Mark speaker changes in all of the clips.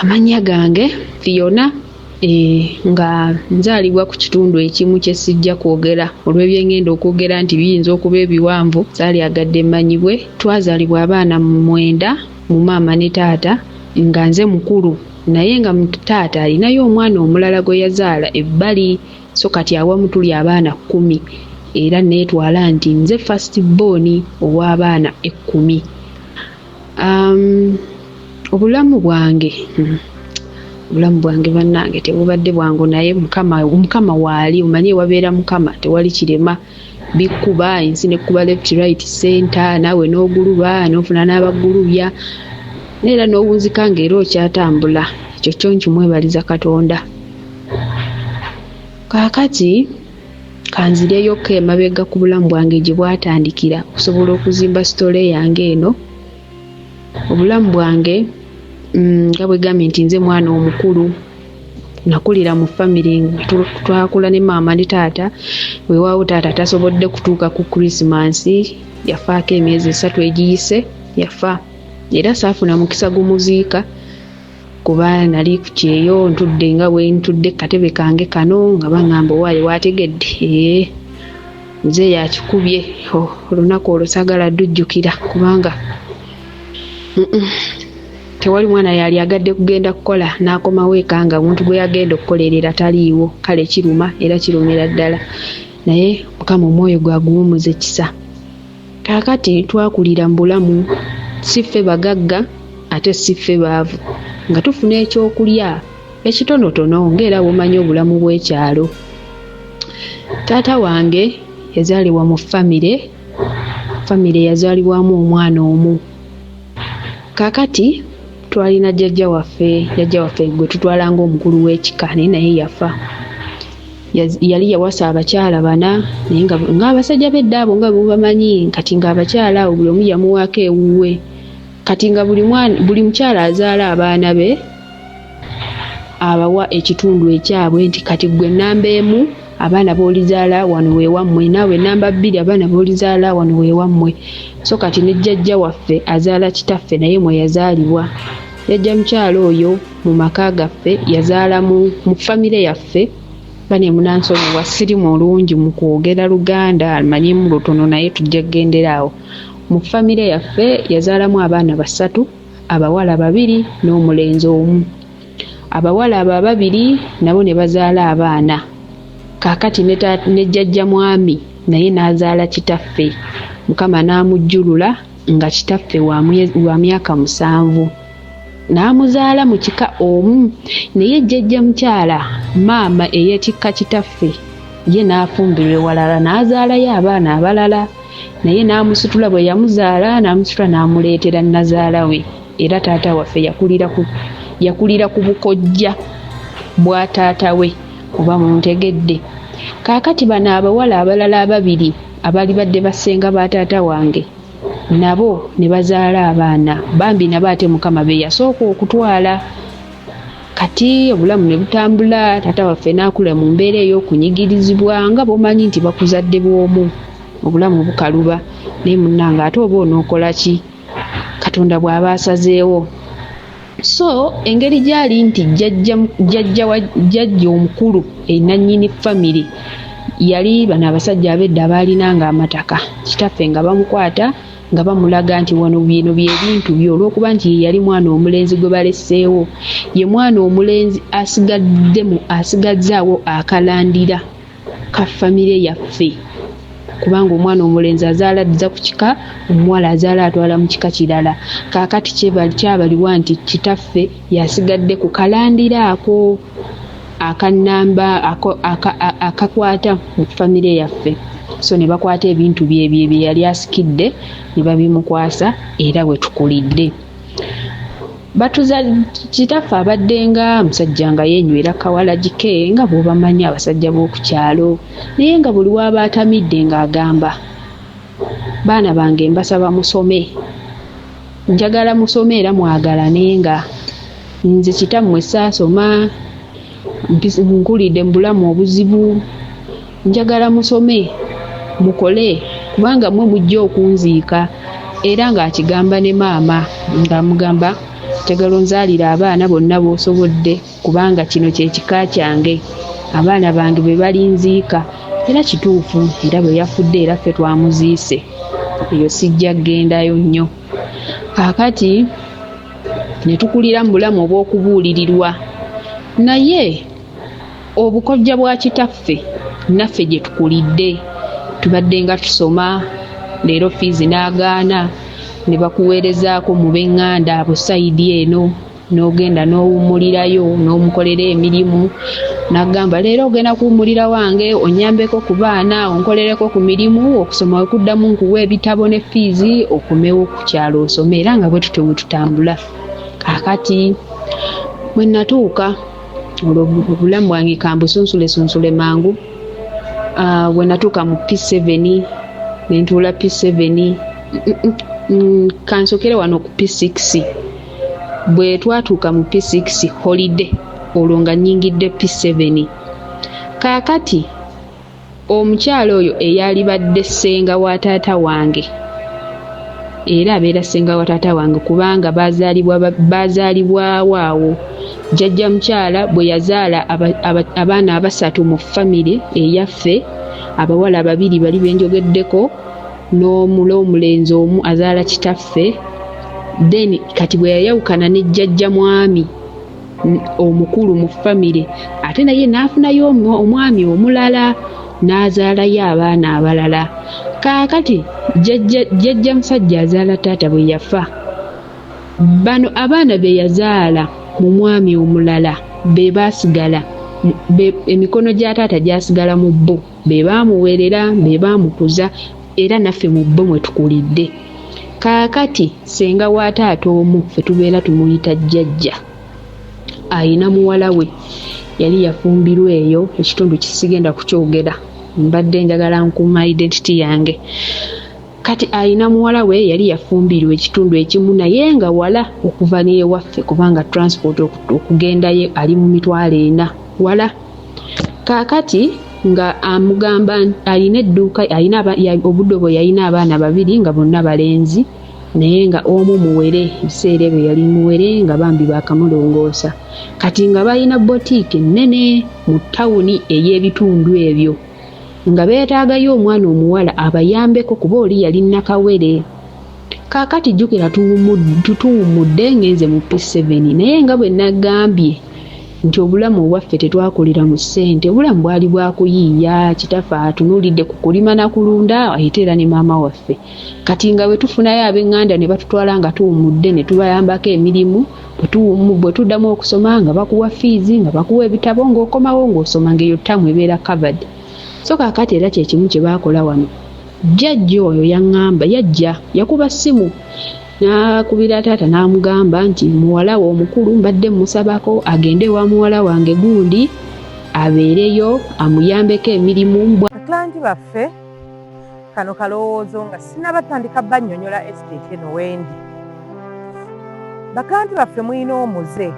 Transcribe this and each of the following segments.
Speaker 1: Amannya gange Fiona nga nzaalibwa ku kitundu ekimu kye sijja kwogera olw'ebyengenda okwogera nti biyinza okuba ebiwanvu, saalyagadde mmanyibwe. Twazaalibwa abaana 9 mu maama ne taata nga nze mukulu naye nga taata alinayo omwana omulala gwe yazaala ebbali so kati awamu tuli abaana 10 era neetwala nti nze first born ow'abaana 10. Obulamu bwange obulamu bwange bannange tebubadde bwangu naye Mukama waali, omanyi ewabeera Mukama tewali kirema. Bikkuba ensi nekkuba left right center, naawe n'oguluba n'ofuna n'abagulubya naye era n'owunzika ng'era okyatambula. Ekyo kyo nkimwebaliza Katonda. Kaakati kanzireyokko emabega ku bulamu bwange gye bwatandikira okusobola okuzimba sitole yange eno. Obulamu bwange nga bwe gambye nti nze mwana omukulu, nakulira mu famire twakula ne maama ne taata. Weewaawo taata tasobodde kutuuka ku Christmas, yafaako emyezi 3 egiyise yafa, era saafuna mukisa gumuziika kuba nali ku kyeyo ntudde nga bwe ntudde ku katebe kange kano nga baŋŋamba owaaye waategedde, nze yakikubye. Olunaku olwo saagala ddujjukira kubanga tewali mwana yali agadde kugenda kukola n'akomawo eka nga omuntu gwe yagenda okukolerera taliiwo. Kale kiruma era kirumira ddala, naye Mukama omwoyo gwe aguwummuze ekisa. Kaakati twakulira mu bulamu si ffe bagagga ate si ffe baavu, nga tufuna ekyokulya ekitonotono ng'era bw'omanyi obulamu bw'ekyalo. Taata wange yazaalibwa mu famire yazaalibwamu omwana omu. Kaakati twalina jjajja waffe gwe tutwala ng'omukulu w'ekika naye yafa. Yali yawasa abakyala 4 naye ng'abasajja b'edda abo nga bwe bamanyi, kati ng'abakyala abo buli omu yamuwaako ewuwe. Kati nga buli mukyala azaala abaana be abawa ekitundu ekyabwe nti kati ggwe nnamba 1 abaana b'olizaala wano we wammwe, naawe nnamba 2 abaana b'olizaala wano we wammwe. So kati ne jjajja waffe azaala kitaffe naye mwe yazaalibwa. Jjajja mukyala oyo mu maka gaffe yazaala mu famire yaffe. Bane munansonyiwa siri mulungi mu kwogera Luganda, mmanyiimu lutono naye tujja kugendera awo. Mu famire yaffe yazaalamu abaana 3, abawala 2 n'omulenzi omu. Abawala abo ababiri nabo ne bazaala abaana. Kaakati ne jjajja mwami naye n'azaala kitaffe. Mukama n'amujjulula nga kitaffe wa myaka 7. N'amuzaala mu kika omu, naye jjajja mukyala maama eyeetikka kitaffe ye n'afumbirwa ewalala n'azaalayo abaana abalala, naye n'amusitula bwe yamuzaala n'amusitula n'amuleetera nnazaala we. Era taata waffe yakulira ku bukojja bwa taata we, oba muntegedde. Kaakati bano abawala abalala ababiri abaali badde bassenga ba taata wange nabo ne bazaala abaana bambi, nabo ate Mukama be yasooka okutwala. Kati obulamu ne butambula, taata waffe n'akula mu mbeera ey'okunyigirizibwa nga bw'omanyi nti bakuzadde bw'omu, obulamu bukaluba. Naye munnange ate oba onookola ki Katonda bw'aba asazeewo. So engeri gy'ali nti jjajja omukulu ennannyini famire yali bano abasajja ab'edda abaalinanga amataka, kitaffe nga bamukwata nga bamulaga nti wano bino bye bintu byo, olw'okuba nti ye yali mwana omulenzi gwe baleseewo, ye mwana omulenzi asigazzaawo akalandira ka famire yaffe, kubanga omwana omulenzi azaala addiza ku kika, omuwala azaala atwala mu kika kirala. Kaakati kyabalibwa nti kitaffe yasigadde ku kalandira ako akannamba akakwata mu famire yaffe. So ne bakwata ebintu bye bye yali asikidde ne babimukwasa, era bwe tukulidde. Kitaffe abadde nga musajja nga yeenywera kawalagi ke nga bw'obamanyi abasajja b'oku kyalo, naye nga buli w'aba atamidde ng'agamba, baana bange mbasaba musome, njagala musome era mwagalanenga. Nze kitammwe saasoma, nkulidde mu bulamu obuzibu, njagala musome mukole kubanga mmwe mujja okunziika. Era ng'akigamba ne maama ng'amugamba Njagala onzaalire abaana bonna b'osobodde kubanga kino kye kika kyange. Abaana bange be balinziika. Era kituufu era bwe yafudde era ffe twamuziise. Eyo sijja kugendayo nnyo. Kaakati ne tukulira mu bulamu obw'okubuulirirwa. Naye obukojja bwa kitaffe naffe gye tukulidde. Tubadde nga tusoma, leero fiizi n'agaana ne bakuweerezaako mu b'eŋŋanda abo sayidi eno n'ogenda n'owummulirayo n'omukolera emirimu n'agamba leero ogenda kuwummulira wange onnyambeko ku baana onkolereko ku mirimu okusoma we kuddamu nkuwa ebitabo ne fiizi okomewo ku kyalo osome era nga bwe tutyo bwe tutambula. Kaakati bwe natuuka olwo obulamu bwange kambusunsulesunsule mangu bwe natuuka mu P7 ne ntuula P7 kansokere wano ku P6 bwe twatuuka mu P6 holiday olwo nga nnyingidde P7 kaakati Omukyala oyo eyalibadde ssenga wa taata wange era abeera ssenga wa taata wange kubanga baazaalibwa baazaalibwawo awo. Jjajja mukyala bwe yazaala abaana abasatu mu famire eyaffe, abawala babiri bali be njogeddeko n'omulenzi omu azaala kitaffe, then kati bwe yayawukana ne jjajja mwami omukulu mu famire ate naye n'afunayo omwami omulala n'azaalayo abaana abalala. Kaakati jjajja musajja azaala taata bwe yafa, bano abaana be yazaala mu mwami omulala be baasigala, emikono gya taata gyasigala mu bo, be baamuweerera, be baamukuza era naffe mu bo mwe tukulidde. Kaakati ssenga wa taata omu ffe tubeera tumuyita jjajja ayina muwala we yali yafumbirwa eyo ekitundu kisigenda kukyogera mbadde njagala nkuuma identity yange kati ayina muwala we yali yafumbirwa ekitundu ekimu naye nga wala okuva n'ewaffe kubanga transport okugendayo ali mu 400 wala. Kaakati nga amugamba alina edduuka alina obudde obwo yalina abaana babiri nga bonna balenzi naye nga omu muwere ebiseera ebyo yali muwere nga bambi baakamulongoosa kati nga balina botiiki ennene mu tawuni ey'ebitundu ebyo nga beetaagayo omwana omuwala abayambeko kuba oli yali nnakawere. Kaakati jjukira tuwummudde ngenze mu P7 naye nga bwe nagambye nti obulamu obwaffe tetwakulira mu ssente, obulamu bwali bwa kuyiiya, kitaffe atunuulidde ku kulima na kulunda ate era ne maama waffe. Kati nga bwe tufunayo ab'eŋŋanda ne batutwala nga tuwummudde ne tubayambako emirimu, bwe tuddamu okusoma nga bakuwa fiizi, nga bakuwa ebitabo ng'okomawo ng'osoma ng'eyo ttaamu ebeera covered. So kaakati era kye kimu kye baakola wano. Jjajja oyo yaŋŋamba yajja yakuba ssimu n'akubira taata n'amugamba nti muwala we omukulu mbadde mmusabako agende ewa muwala wange gundi abeereyo amuyambeko emirimu.
Speaker 2: Baklanti baffe kano kalowoozo nga sinabatandika bannyonnyola estate eno wendi. Baklanti baffe mulina omuze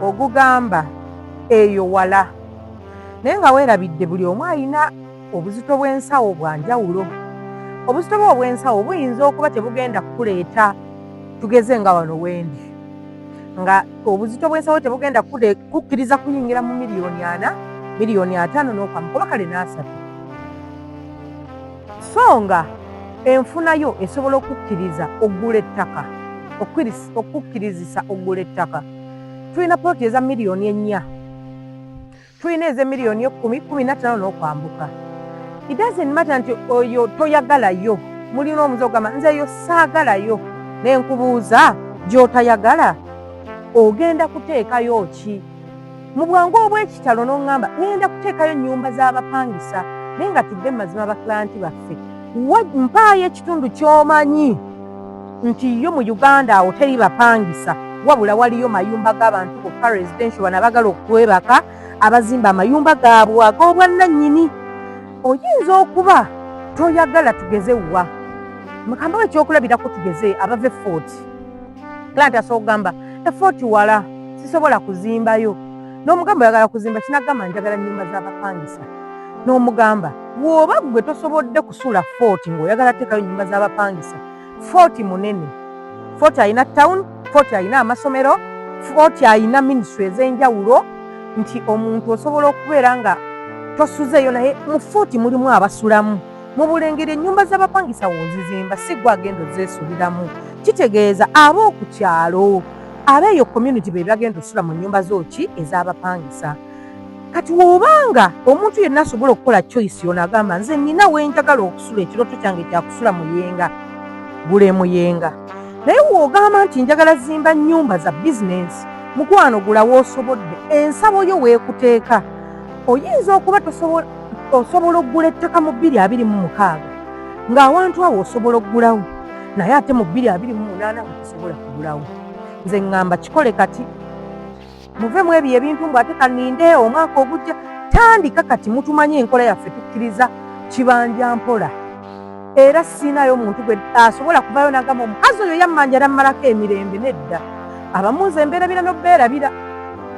Speaker 2: ogugamba eyo wala naye nga weerabidde buli omu alina obuzito bw'ensawo bwa njawulo. Obuzito bwe obw'ensawo buyinza okuba tebugenda kukuleeta tugeze nga wano wendi nga obuzito bw'ensawo tebugenda kukkiriza kuyingira mu 4 miliyoni, 5 miliyoni n'okwamuka oba kale n'asatu, so nga enfuna yo esobola okukkiriza oggula ettaka, okukkirizisa oggula ettaka. Tulina poloti eza 4 miliyoni, tulina ez'emiliyoni 10, 15 n'okwambuka. It doesn't matter nti oyo toyagalayo, mulina omuze ogamba nze eyo saagalayo, ne nkubuuza gy'otayagala ogenda kuteekayo ki? Mu bwangu obw'ekitalo n'oŋŋamba ŋŋenda kuteekayo nnyumba z'abapangisa. Naye nga tudde mazima, bakilanti baffe, mpaayo ekitundu ky'omanyi nti yo mu Uganda awo teri bapangisa, wabula waliyo mayumba g'abantu bokka, residential, bano abagala okwebaka abazimba amayumba gaabwe ag'obwannannyini. Oyinza okuba toyagala tugeze wa mukambawo ekyokulabirako, tugeze abava e Fort. Client asobola okugamba e Fort wala, sisobola kuzimbayo. N'omugamba oyagala kuzimba kinagamba njagala nnyumba z'abapangisa. N'omugamba bw'oba ggwe tosobodde kusula Fort ng'oyagala teekayo nnyumba z'abapangisa, Fort munene, Fort alina town. Fort alina amasomero, Fort alina ministry ez'enjawulo, nti omuntu osobola okubeera nga tosuzeeyo, naye mu Fort mulimu abasulamu. Mu Bulengeri ennyumba z'abapangisa wozizimba, si gwe agenda ozeesuliramu. Kitegeeza ab'oku kyalo, abeeyo community, be bagenda osula mu nnyumba zooki ez'abapangisa. Kati woobanga omuntu yenna asobola okukola choice yono, agamba nze nina wenjagala okusula, ekirooto kyange kyakusula Muyenga, gula Emuyenga. Naye woogamba nti njagala zimba nnyumba za bizinensi, mukwano, gula woosobodde, ensabo yo weekuteeka. Oyinza okuba osobola okugula ettaka mu 2026 ng'awantu awo osobola okugulawo, naye ate mu 2028 nga tosobola kugulawo. Nze ŋŋamba kikole kati, muve mu ebyo ebintu mbu ate kaninde omwaka ogujja. Tandika kati. Mutumanye enkola yaffe, tukkiriza kibanja mpola, era siinayo omuntu gwe asobola kuvayo nagamba omukazi oyo yammanja nammalako emirembe. Nedda, abamu nze mbeerabira n'obbeerabira.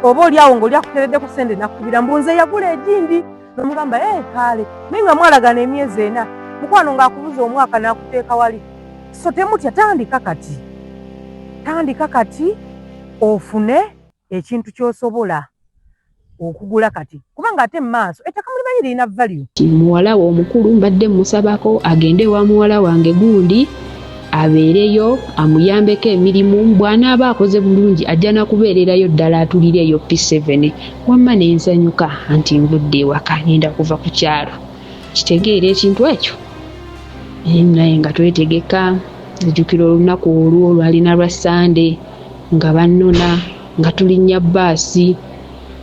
Speaker 2: Oba oli awo ng'oli akuteereddeko sente, nakkubira mbu nze yagula egindi, nomugamba e kaale, naye nga mwalagana emyezi 4, mukwano, ng'akubuza omwaka n'akuteeka wali. So temutya, tandika kati, tandika kati ofune ekintu ky'osobola okugula kati, kubanga ate mu maaso ettaka mulimanyi lirina value.
Speaker 1: Muwala we omukulu mbadde musabako agende ewa muwala wange gundi, abeereyo amuyambeko emirimu. Bw'anaaba akoze bulungi ajja nakubeererayo ddala, atulire eyo P7. Wamma nensanyuka anti nvudde ewaka, ngenda kuva ku kyalo, kitegeera ekintu ekyo. Naye nga twetegeka, nzijukira olunaku olwo lwalina lwa Sande, nga bannona, nga tulinnya bbaasi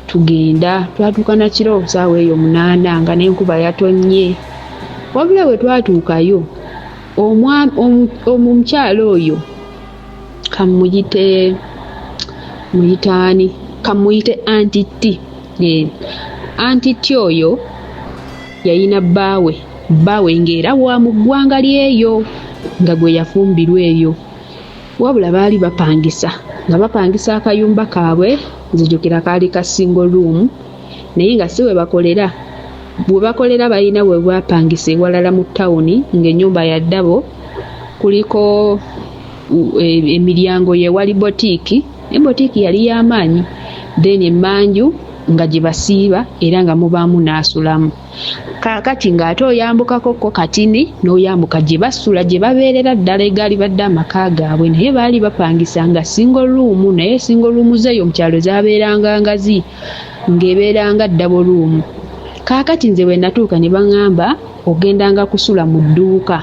Speaker 1: tugenda. Twatuuka nakiro saawa eyo 8, nga n'enkuba yatonnye. Wabula bwe twatuukayo, omukyalo oyo kamuyite muyitaani, kamuyite Auntie T. Auntie T oyo yayina bbaawe, bbaawe ng'era wa mu ggwanga lyeyo, nga gwe yafumbirwa eyo. Wabula baali bapangisa, nga bapangisa akayumba kaabwe. Nzijukira kaali ka single room, naye nga si we bakolera. Bwe bakolera balina we bapangisa ewalala mu tawuni, ng'ennyumba ya double, kuliko emiryango yewali botiiki, naye botiiki yali y'amaanyi. Then emmanju nga gye basiiba, era nga mubaamu n'asulamu. Kaakati ng'ate oyambukako ko katini n'oyambuka gye basula, gye babeerera ddala, egaali badde amaka gaabwe, naye baali bapangisa nga single room. Naye single room zeeyo mu kyalo zaabeeranga ngazi, ng'ebeeranga double room. Kaakati nze bwe natuuka ne baŋŋamba ogendanga kusula mu dduuka,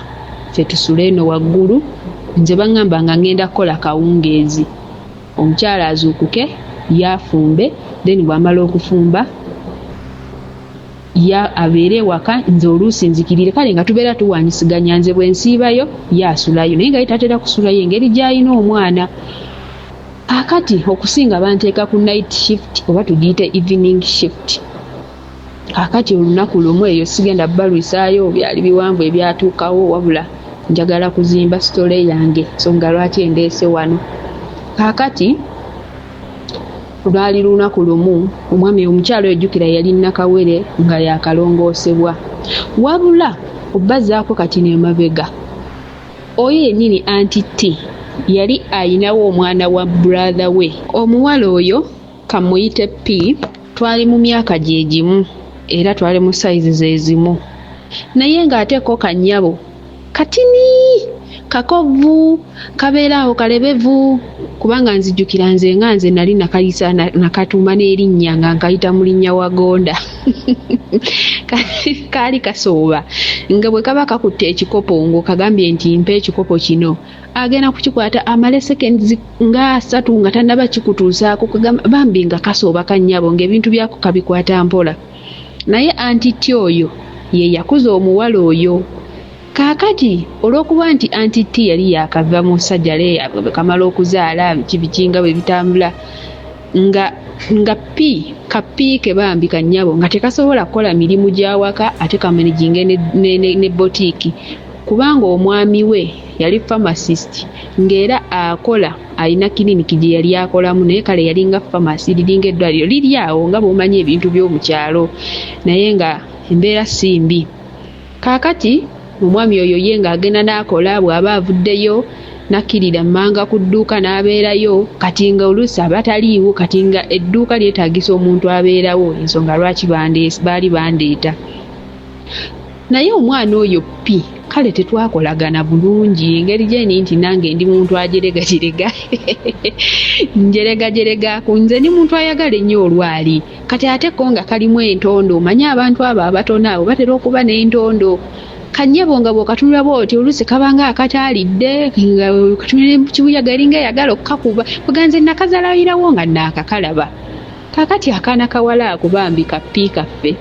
Speaker 1: ffe tusule eno waggulu. Nze baŋŋamba nga ŋŋenda kukola kawungeezi, omukyala azuukuke yaafumbe, then bw'amala okufumba ya abeere ewaka, nze oluusi nzikirire. Kale nga tubeera tuwanyisiganya, nze bwe nsiibayo ye asulayo, naye nga ye tatera kusulayo engeri gy'alina omwana. Kaakati okusinga banteeka ku night shift, oba tugiyite evening shift. Kaakati olunaku lumu eyo sigenda balwisaayo, byali biwanvu ebyatuukawo, wabula njagala kuzimba story yange, so nga lwaki endeese wano. Kaakati lwali lunaku lumu, omwami omukyalo oyo jjukira yali nakawere nga yakalongoosebwa. Wabula obbazaako kati nemabega, oyo yennyini Auntie T yali ayinawo omwana wa brother we, omuwala oyo kamuyite P. Twali mu myaka gye gimu, era twali mu sayizi ze zimu, naye ng'ate ko kannyabo katini, kakovu, kabeera awo kalebevu. Kubanga nzijukira nze nga nze nali nakayisa nakatuuma n'erinnya, nga nkayita mu linnya Wagonda. Kaali kasooba, nga bwe kaba kakutte ekikopo ng'okagambye nti mpa ekikopo kino, agenda kukikwata amale seconds nga 30 nga tannaba kikutuusaako. Kugamba bambi nga kasooba kannyabo, ng'ebintu byako kabikwata mpola. Naye Auntie T oyo ye yakuza omuwala oyo. Kaakati olw'okuba nti Auntie T yali yakava mu sajjale, kamala okuzaala, biki biki nga bwe bitambula, nga P ka P ke bambi kannyabo nga tekasobola kukola mirimu gy'awaka, ate kamanaginge ne botiiki, kubanga omwami we yali pharmacist, ng'era akola, alina kiriniki gye yali akolamu. Naye kale yalinga pharmacy, liringa eddwaliro liri awo, nga bw'omanyi ebintu by'omu kyalo, naye nga embeera si mbi. Kaakati omwami oyo ye ng'agenda n'akola, bw'aba avuddeyo Nakkirira mmanga ku dduuka n'abeerayo, kati nga oluusi aba taliiwo, kati nga edduuka lyetaagisa omuntu abeerawo, ensonga lwaki baali bandeeta. Naye omwana oyo P kale tetwakolagana bulungi engeri gyendi nti nange ndi muntu ajeregajerega njeregajerega ku nze ndi muntu ayagala ennyo olwali kati ate ko nga kalimu entondo omanyi abantu abo abatono abo batera okuba n'entondo Kannyabo nga bw'okatunula bw'oti oluusi kabanga akataalidde nga katunula kibuyaga eringa eyagala okukakuba kwega nze nakazalayirawo nga naakakalaba. Kaakati akaana kawala ako bambi ka P kaffe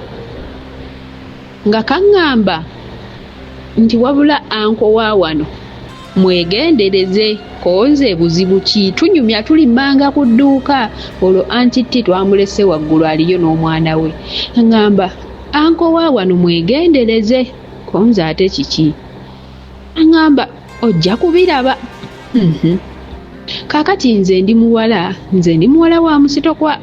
Speaker 1: nga kaŋŋamba nti wabula anko wa wano mwegendereze ko nze buzibu ki tunyumya tuli mmanga ku dduuka olwo anti T twamulese waggulu aliyo n'omwana we aŋŋamba Anko wa wano mwegendereze. Ko nze ate kiki? Aŋŋamba ojja kubiraba. Mhm. Kaakati nze ndi muwala, nze ndi muwala wa musitokwa.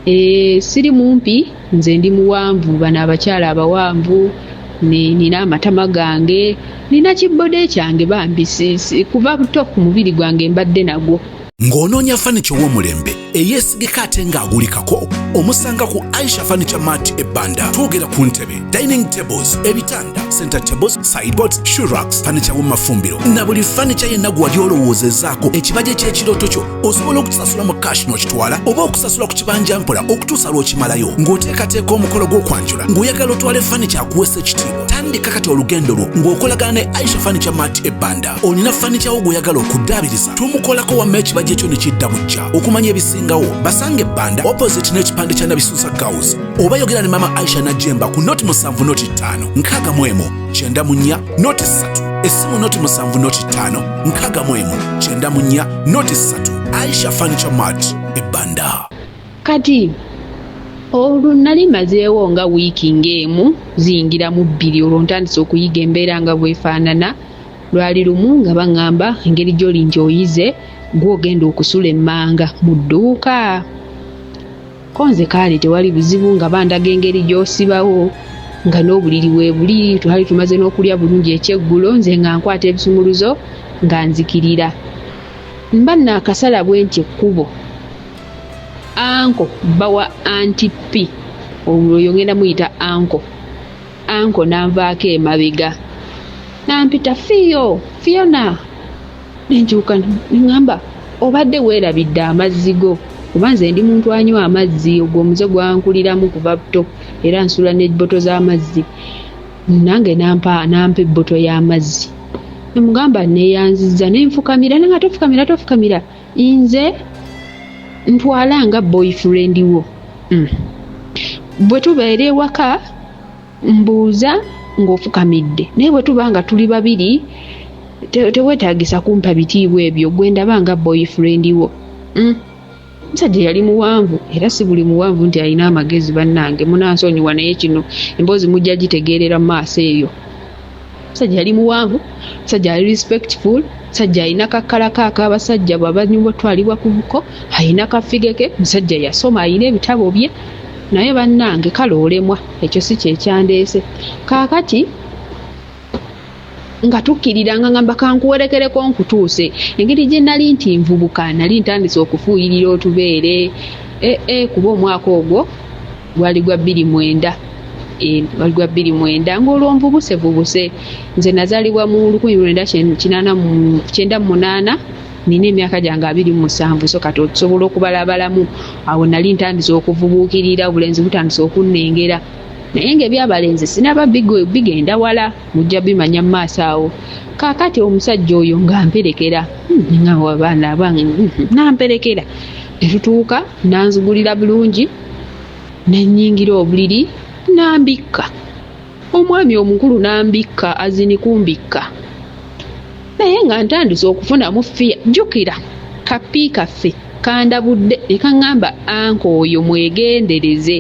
Speaker 1: Eeh, siri mumpi, nze ndi muwanvu, bano abakyala abawanvu, nina amatama gange, nina kibbode kyange bambi, kuva buto ku mubiri gwange mbadde nagwo.
Speaker 3: Ng'onoonya fanica ow'omulembe eyeesigika ate ng'agulikako, omusanga ku Aisha Furniture Mart e Banda. Twogera ku ntebe, dining tables, ebitanda, center tables, sideboards, shoe racks, fanica w'omu mafumbiro na buli fanica yenna gwe wali olowoozezaako. Ekibajje ky'ekirooto kyo osobola okukisasula mu cash n'okitwala oba okusasula ku kibanja mpola okutuusa lw'okimalayo. Ng'oteekateeka omukolo gw'okwanjula ng'oyagala otwale fanica akuweesa ekitiibwa, tandika kati olugendo lwo ng'okolagana ne Aisha Furniture Mart e Banda. Olina fanica wo gw'oyagala okuddaabiriza, tumukolako wamma ekibajja ekyo ne kidda bujja. Okumanya ebisingawo basanga ebbanda opposite n'ekipande kya Nabisusa Girls oba yogera ne mama Aisha Najemba ku noti 7 noti 5 61 94 noti 3, essimu noti 7 noti 5 61 94 noti 3. Aisha Furniture Mart ebbanda.
Speaker 1: Kati olwo nali mazeewo nga wiiki ng'emu ziyingira mu bbiri, olwo ntandise okuyiga embeera nga bw'efaanana. Lwali lumu nga baŋŋamba engeri gy'oli nti oyize ggwe ogenda okusula emmanga mu dduuka. Ko nze kaale tewali buzibu nga bandaga engeri gy'osibawo nga n'obuliri weebuli, twali tumaze n'okulya bulungi ekyeggulo nze nga nkwata ebisumuluzo nga nzikirira. Mba nnaakasala bwentyo ekkubo, anko bba wa Anti P, oyo ngenda muyita anko, Anko n'anvaako emabega n'ampita, Fiyo! Fiona! Ne nkyuka ne ŋŋamba, Obadde weerabidde amazzi go? Kuba nze ndi muntu anywa amazzi, ogwo omuze gwankuliramu kuva buto era nsula ne bboto z'amazzi. Nange n'ampa n'ampa ebboto y'amazzi. Ne mugamba nneeyanzizza ne nfukamira nange tofukamira tofukamira nze ntwala nga boyfriend wo. Mm. Bwe tubeera ewaka mbuuza ng'ofukamidde naye bwe tuba nga tuli babiri teweetaagisa kumpa bitiibwa ebyo gwe ndaba nga boyfriend wo. Mm. Omusajja yali muwanvu era si buli muwanvu nti alina amagezi bannange munansonyiwa naye kino emboozi mujja gitegeerera mu maaso eyo. Musajja yali muwanvu, musajja ali respectful, musajja alina kakkala ke ak'abasajja bw'aba twalibwa ku buko, alina kafige ke, musajja yasoma alina ebitabo bye naye bannange kale olemwa ekyo si kye kyandeese. Kaakati nga tukkirira nga ngamba kankuwerekereko nkutuuse engeri gye nali nti nvubuka nali ntandise okufuuyirira otubeere ee eh, eh, kuba omwaka ogwo gwali gwa 2009 eh, gwali gwa 2009 ng'olwo nvubusevubuse nze nazaalibwa mu 1998 nina emyaka gyange 27 so kati osobola okubalabalamu awo nali ntandise okuvubuukirira obulenzi butandise okunnengera naye ng'ebyabalenzi sinaba bigenda wala mujja bimanya mu maaso awo kaakati omusajja oyo nga mperekera hmm, nga abaana abange hmm, namperekera ne tutuuka nanzigulira bulungi ne nnyingira obuliri n'ambikka omwami omukulu n'ambikka azini kumbikka naye nga ntandise okufunamu fiya jjukira kapi kaffe kandabudde ne kaŋŋamba anko oyo mwegendereze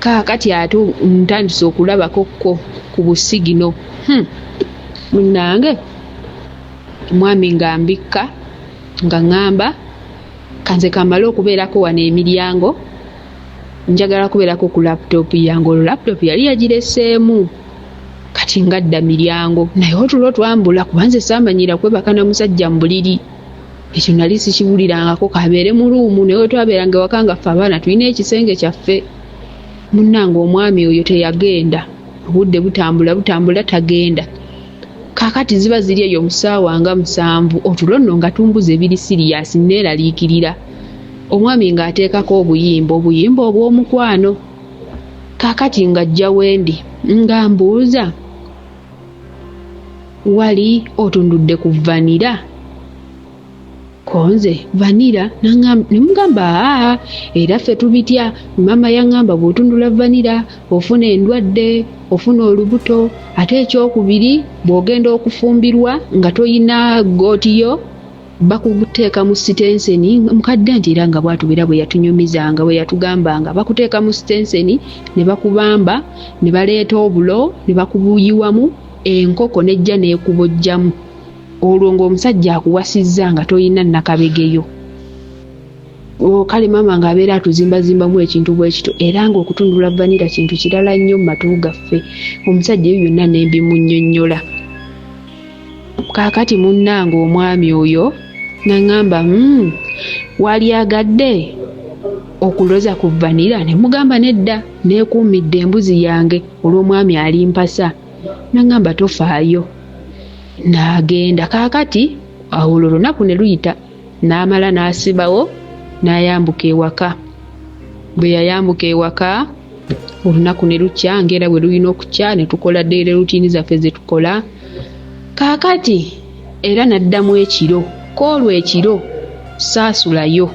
Speaker 1: kaakati ate ntandise okulabako ko ku busigino hmm. Munnange omwami nga mbikka nga ŋŋamba kanze kamale okubeerako wano emiryango njagala kubeerako ku laptop yange olwo laptop yali yagireseemu kati. Kati ngadda miryango, naye otulo twambula, kuba nze saamanyira kwebaka na musajja mu buliri. Ekyo nali sikiwulirangako, kabeere mu ruumu, naye wetwabeeranga ewaka nga ffe abaana tulina ekisenge kyaffe. Munnange omwami oyo teyagenda, obudde butambula butambula tagenda. Kaakati ziba ziri eyo mu ssaawa nga 7, otulo nno nga tumbuze biri siriyasi, nneeraliikirira. Omwami ng'ateekako obuyimba, obuyimba obw'omukwano. Kaakati ng'ajja wendi ng'ambuuza, wali otundudde ku vanira? Ko nze vanira? Ne mugamba aa, era ffe tubitya. Maama yaŋŋamba bw'otundula vanira ofuna endwadde, ofuna olubuto, ate ekyokubiri bw'ogenda okufumbirwa nga toyina gootiyo bakuteeka mu sitenseni. Mukadde nti era nga bw'atubeera bwe yatunyumizanga, bwe yatugambanga, bakuteeka mu sitenseni ne bakubamba ne baleeta obulo ne bakubuyiwamu, enkoko n'ejja n'ekubojjamu, olwo ng'omusajja akuwasizza nga toyina nnakabegeyo. Kale maama ng'abeera atuzimbazimbamu ekintu bwe kityo, era ng'okutundula vanira kintu kirala nnyo mu matu gaffe. Omusajja ebyo byonna ne mbimunnyonnyola. Kaakati munnange omwami oyo n'aŋŋamba, walyagadde okuloza ku vanira? Ne mugamba nedda, neekuumidde embuzi yange olw'omwami alimpasa. N'aŋŋamba tofaayo. N'agenda. Kaakati awo olwo olunaku ne luyita, n'amala n'asibawo n'ayambuka ewaka. Bwe yayambuka ewaka olunaku ne lukya ng'era bwe lulina okukya, ne tukola daily routine zaffe ze tukola. Kaakati era n'addamu ekiro, k'olwo ekiro saasulayo,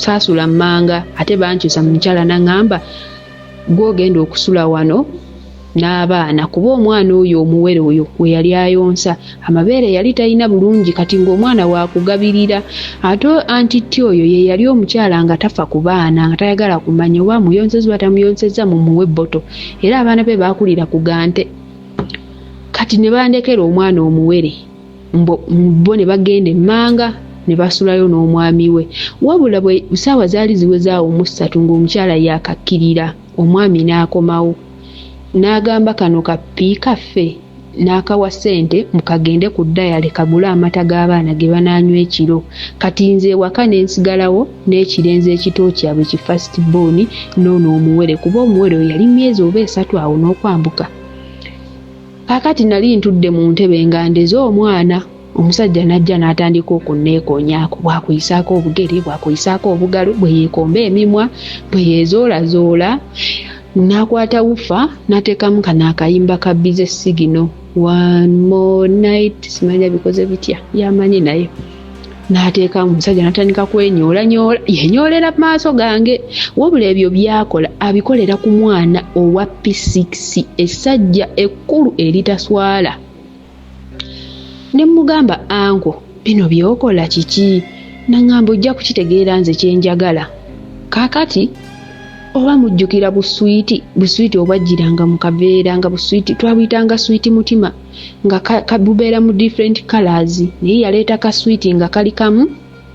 Speaker 1: saasula mmanga, ate bankyusa mu mukyala n'aŋŋamba gw'ogenda okusula wano n'abaana, kuba omwana oyo omuwere oyo we yali ayonsa amabeere yali talina bulungi, kati ng'omwana waakugabirira. Ate anti ti oyo ye yali omukyala nga tafa ku baana, nga tayagala kumanya oba amuyonsezza oba tamuyonsezza, mumuwe bboto, era abaana be baakulira ku gante. Kati ne bandekera omwana omuwere, bo ne bagenda emmanga ne basulayo n'omwami we. Wabula bwe ssaawa zaali ziwezaawo mu 3 ng'omukyala yaakakkirira, omwami n'akomawo n'agamba kano kapi kaffe, n'akawa ssente mukagende ku ddayale kagule amata g'abaana ge banaanywa ekiro. Kati nze ewaka ne nsigalawo n'ekirenzi ekito kyabwe ki first born n'ono omuwere, kuba omuwere oyo yali myezi oba 3 awo n'okwambuka. Kaakati nali ntudde mu ntebe nga ndeze omwana, omusajja n'ajja n'atandika okunneekoonyaako, bw'akuyisaako obugere, bw'akuyisaako obugalo, bwe yeekomba emimwa, bwe yeezoolazoola, n'akwata wufa n'ateekamu kano akayimba ka Busy Signal, one more night, simanya bikoze bitya, yamanyi naye. N'ateekamu, omusajja n'atandika kwenyoolanyoola, yenyoolera mu maaso gange. Wabula ebyo by'akola abikolera ku mwana owa P6, essajja ekkulu eritaswala. Ne mmugamba, anko, bino by'okola kiki? N'aŋŋamba ojja kukitegeera nze kye njagala. Kaakati oba mujjukira buswiti, buswiti obwajjiranga mu kaveera, nga buswiti twabuyitanga switi mutima, nga bubeera mu different colors, naye yaleeta kaswiti nga kali kamu,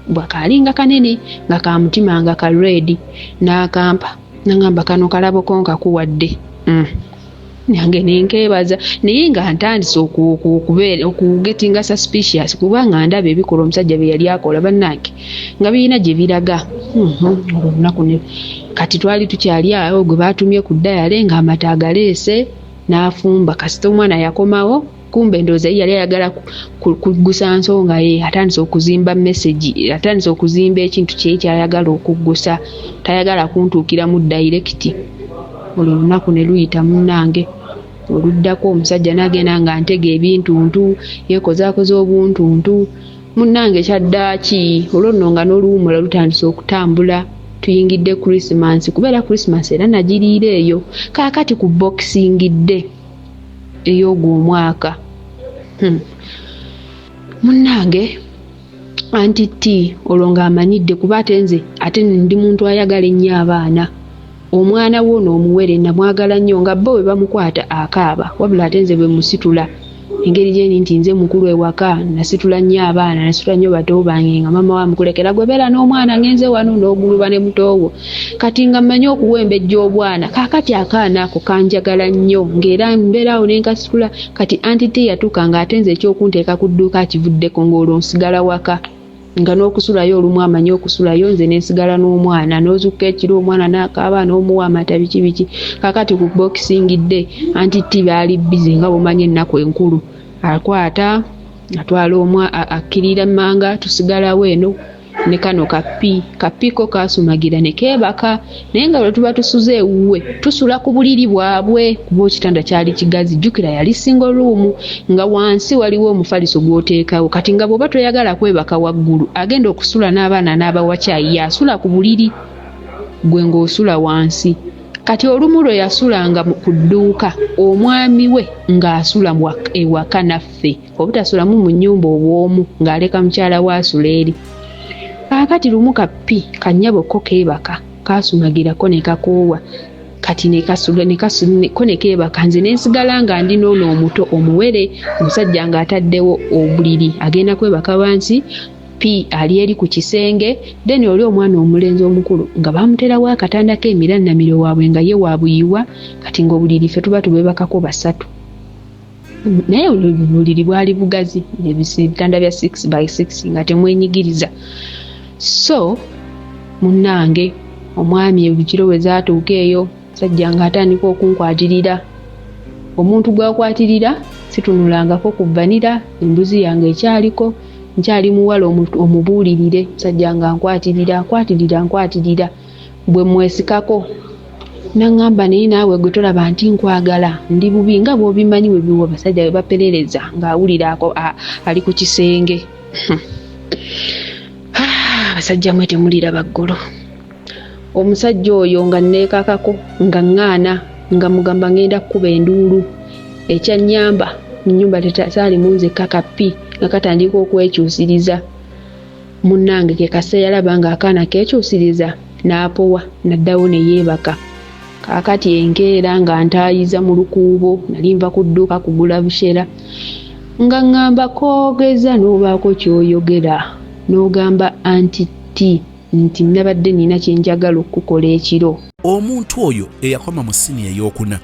Speaker 1: bwakaali nga kanene, nga ka mutima nga ka red, n'akampa. N'aŋŋamba kano kalabo ko nkakuwadde. Nange ne nkeebaza, naye nga ntandise okugetinga suspicious, kubanga ndaba ebikolwa omusajja bye yali akola bannange nga birina gye biraga. Olwo olunaku ne kati twali tukyali awo gwe baatumye ku ddayale ng'amata agaleese n'afumba. Kasita omwana yakomawo, kumbe ndowooza ye yali ayagala kuggusa nsonga ye, atandise okuzimba message, atandise okuzimba ekintu kye ky'ayagala okuggusa, tayagala kuntuukiramu direct. Olwo olunaku ne luyita munnange. Oluddako omusajja n'agenda nga ntega ebintuntu, yeekozaakoza obuntuntu. Munnange kyaddaaki, olwo nno nga n'oluwummula lutandise okutambula, tuyingidde Christmas, kubeera Christmas era nagiriira eyo. Kaakati ku Boxing Day ey'ogwo omwaka. Munnange anti ti olwo ng'amanyidde, kuba ate nze ate ndi muntu ayagala ennyo abaana. Omwana wo ono omuwere namwagala nnyo, nga bo bwe bamukwata akaaba, wabula ate nze bwe musitula Engeri gyendi nti nze mukulu ewaka, nasitula nnyo abaana, nasitula nnyo bato bange, nga maama wa mukulekera gwe beera n'omwana, ngenze wano n'oguluba ne mutoowo. Kati nga mmanyi okuwembejja obwana. Kaakati akaana ako kanjagala nnyo, ng'era mbeeraawo ne nkasitula. Kati Auntie T yatuuka ng'ate nze eky'okunteeka ku dduuka akivuddeko, ng'olwo nsigala waka, nga n'okusulayo olumu amanyi okusulayo, nze nensigala n'omwana. N'ozukka ekiro omwana n'akaaba, n'omuwa amata, biki biki. Kaakati ku Boxing Day Auntie T baali busy, nga bw'omanyi ennaku enkulu, akwata atwala omwa akkirira mmanga, tusigalawo eno ne kano kapi. Kapi ko kaasumagira ne keebaka, naye nga lwe tuba tusuze ewuwe tusula ku buliri bwabwe, kuba ekitanda kyali kigazi. Jjukira yali single room, nga wansi waliwo omufaliso gw'oteekawo. Kati nga bw'oba toyagala kwebaka waggulu, agenda okusula n'abaana n'abawa kyayi y'asula ku buliri, gwe ng'osula wansi. Kati olumu lwe yasulanga ku dduuka, omwami we ng'asula ewaka naffe, obutasulamu mu nnyumba obw'omu, ng'aleka mukyala we asula eri. Kaakati lumu kapi kannyabo ko keebaka, kaasumagirako ne kakoowa, kati ne kasula ko ne keebaka, nze ne nsigala nga ndi n'ono omuto omuwere. Omusajja ng'ataddewo obuliri, agenda kwebaka wansi, P ali eri ku kisenge. Then oli omwana omulenzi omukulu nga bamuterawo akatanda k'emirannamiro waabwe, nga ye waabuyiwa. Kati ng'obuliri ffe tuba tubwebakako basatu, naye obuliri bwali bugazi, ebitanda bya 6 by 6, nga temwenyigiriza. So munnange, omwami ekiro bwe zaatuuka eyo, sajja ng'atandika okunkwatirira. Omuntu gw'akwatirira situnulangako ku vanira, embuzi yange ekyaliko, nkyali muwala omubuulirire. Musajja nga nkwatirira, nkwatirira, nkwatirira, bwe mwesikako naŋŋamba, "Naye naawe gwe tolaba nti nkwagala? Ndi bubi nga bw'obimanyi." Bwe biwa abasajja bwe baperereza ng'awulira ali ku kisenge. Abasajja mwe temuliraba ggolo. Omusajja oyo nga neekakako, nga ŋŋaana, nga mugamba ŋŋenda kkuba enduulu. Ekyannyamba, mu nnyumba tesaalimu nzekka, kapi nga katandika okwekyusiriza. Munnange, ke kaseera yalaba ng'akaana keekyusiriza, n'apowa, n'addawo ne yeebaka. Kaakati enkeera nga ntaayiza mu lukuubo, nali nva ku dduuka kugula bushera, nga ŋŋamba, "Koogeza n'obaako ky'oyogera, n'ogamba Auntie T nti nabadde nina kye njagala okukola ekiro."
Speaker 3: Omuntu oyo eyakoma mu siniya ey'okuna,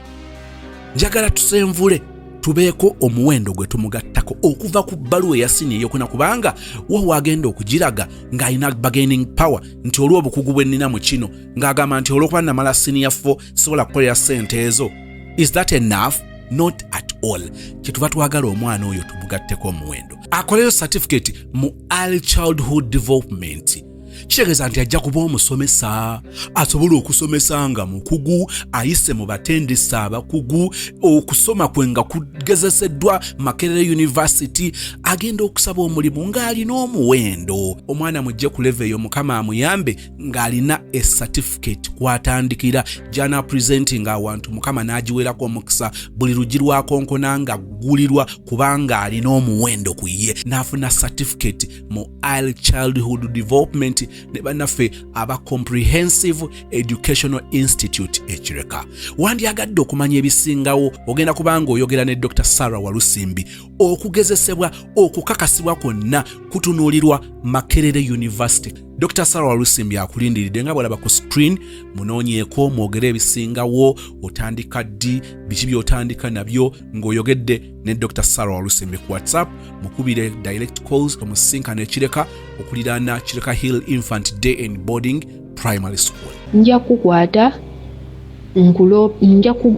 Speaker 3: njagala tusenvule tubeeko omuwendo gwe tumugattako okuva ku bbaluwa eya siniya ey'okuna, kubanga wa waagenda okugiraga ng'alina bargaining power nti olw'obukugu bwe nnina mu kino, ng'agamba nti olw'okuba namala siniya 4 sobola kukolera ssente ezo. Is that enough? Not at all. Kyetuva twagala omwana oyo tumugatteko omuwendo, akoleyo certificate mu early childhood development. Kitegeeza nti ajja kuba omusomesa asobola okusomesa nga mukugu, ayise mu batendesi abakugu, okusoma kwe nga kugezeseddwa Makerere University. Agenda okusaba omulimu ng'alina omuwendo. Omwana mujje ku level eyo, Mukama amuyambe, ng'alina e certificate kwatandikira gyana presenting awantu, Mukama n'agiwerako omukisa, buli luggi lwakonkona nga ggulirwa, kubanga alina omuwendo ku ye, n'afuna certificate mu early childhood development ne bannaffe aba Comprehensive Educational Institute Ekireka. Wandyagadde okumanya ebisingawo, ogenda kubanga oyogera ne Dr Sarah Walusimbi. Okugezesebwa okukakasibwa kwonna kutunuulirwa Makerere University. Dr Sarah Walusimbi akulindiridde nga bwalaba ku screen. Munoonyeeko, mwogere ebisingawo, otandika ddi, biki by'otandika nabyo, ng'oyogedde ne Dr Sarah Walusimbi ku WhatsApp. Mukubire direct calls, omusinkano Ekireka, okuliraana Kireka Hill Infant Day and Boarding Primary School.
Speaker 1: Nja kukwata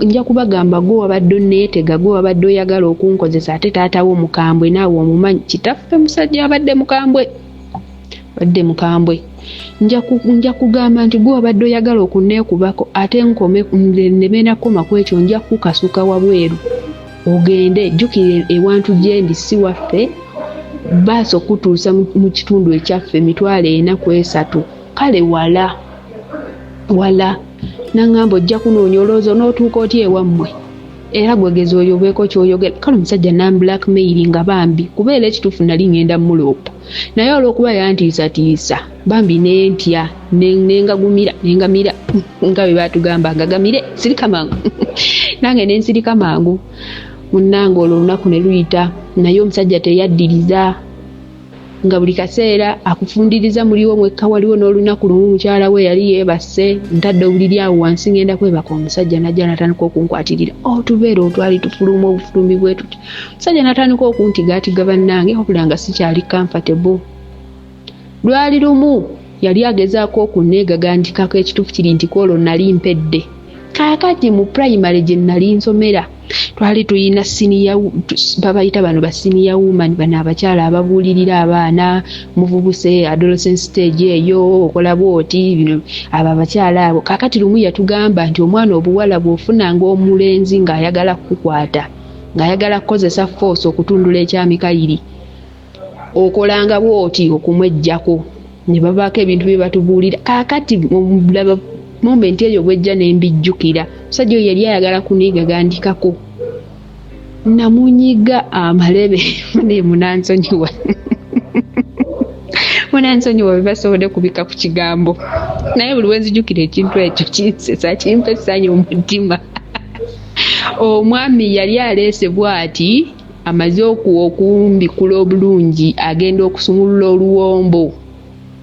Speaker 1: nja kubagamba gwe wabadde onneetega, gwe wabadde oyagala okunkozesa, ate taata wo mukambwe, naawe omumanyi. Kitaffe musajja abadde mukambwe, badde mukambwe. Nja kugamba nti gwe wabadde oyagala okunneekubako, ate nkome nneme nakoma ku ekyo, nja kukasuka wabweru ogende. Jjukira ewantu gye ndi si waffe, baasi okutuusa mu kitundu ekyaffe 430,000. Kale wala wala. Naŋŋamba, "Ojja kunoonya, olowooza onootuuka otya ewammwe? Era gwegeza oyo obeeko ky'oyogera." Kale omusajja nam blackmail nga bambi, kubeera ekituufu nali ŋŋenda muloopa, naye olw'okuba yantiisatiisa bambi nentya, nengagumira, nengamira nga bwe batugamba, ngagamire, sirika mangu. Nange nensirika mangu. Munnange olwo olunaku ne luyita, naye omusajja teyaddiriza, nga buli kaseera akufundiriza muliwo mwekka. Waliwo n'olunaku lumu mukyala we yali yeebase, ntadde obuliri awo wansi ngenda kwebaka, omusajja najja n'atandika okunkwatirira otubeera otwali tufuluma obufulumi bwe tuti. Omusajja n'atandika okuntigaatiga bannange, wabula nga sikyali comfortable. Lwali lumu yali agezaako okunneegagandikako, ekituufu kiri nti kwolwo nali mpedde. Kaakati mu primary gye nali nsomera twali tuyina senior, babayita bano ba senior woman, bano abakyala ababuulirira abaana muvubuse, adolescent stage eyo, okola bwoti bino, abo abakyala abo. Kaakati lumu yatugamba nti omwana obuwala bw'ofunanga omulenzi ng'ayagala kukukwata, ng'ayagala kukozesa force okutundula ekyamikayiri, okolanga bwoti okumweggyako, ne babaako ebintu bye batubuulira. Kaakati laba moment eyo bwejja ne mbijjukira, omusajja oyo yali ayagala kuniigagandikako, namunyiga amalebe. Naye munansonyiwa, munansonyiwa bwe basobodde kubika ku kigambo, naye buli wenzijukira ekintu ekyo kinsesa, kimpa essanyu mu mutima. Omwami yali aleese bw'ati, amaze okumbikula obulungi, agenda okusumulula oluwombo.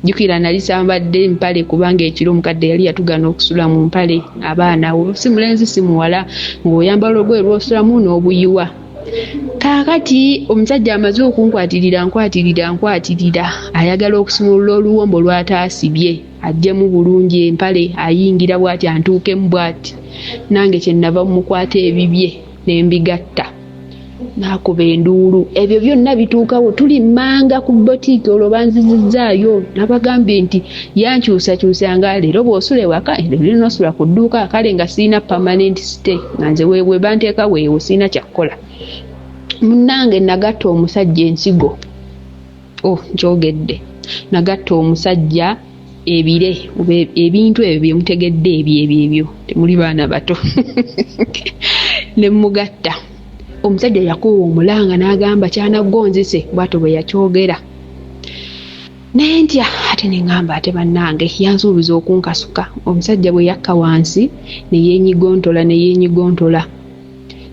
Speaker 1: Jjukira nali sambadde mpale, kubanga ekiro omukadde yali yatugaana okusula mu mpale abaana, si mulenzi si muwala, ng'oyambala olugoye lw'osulamu n'obuyiwa. Kaakati omusajja amaze okunkwatirira, nkwatirira, nkwatirira, ayagala okusumulula oluwombo lw'ataasibye aggyemu bulungi empale, ayingira bw'ati antuukemu bw'ati, nange kye nnava mmukwata ebibye ne mbigatta, n'akuba enduulu. Ebyo byonna bituukawo tuli mmanga ku botiiki, olwo banzizizzaayo. Nabagambye nti yankyusakyusanga, leero bw'osula ewaka, leero n'osula ku dduuka. Kale nga sirina permanent stay, nga nze weewe banteeka weewo, sirina kyakkola. Munnange nagatta omusajja ensigo, oh nkyogedde, nagatta omusajja ebire oba ebintu ebyo bye mutegedde, ebyo ebyo ebyo, temuli baana bato, ne mugatta. Omusajja yakuwa omulanga n'agamba kyanaggonzise, bw'atyo bwe yakyogera. Nentya ate ne ŋŋamba ate bannange yansuubiza okunkasuka. Omusajja bwe yakka wansi ne yeenyigontola, ne yeenyigontola,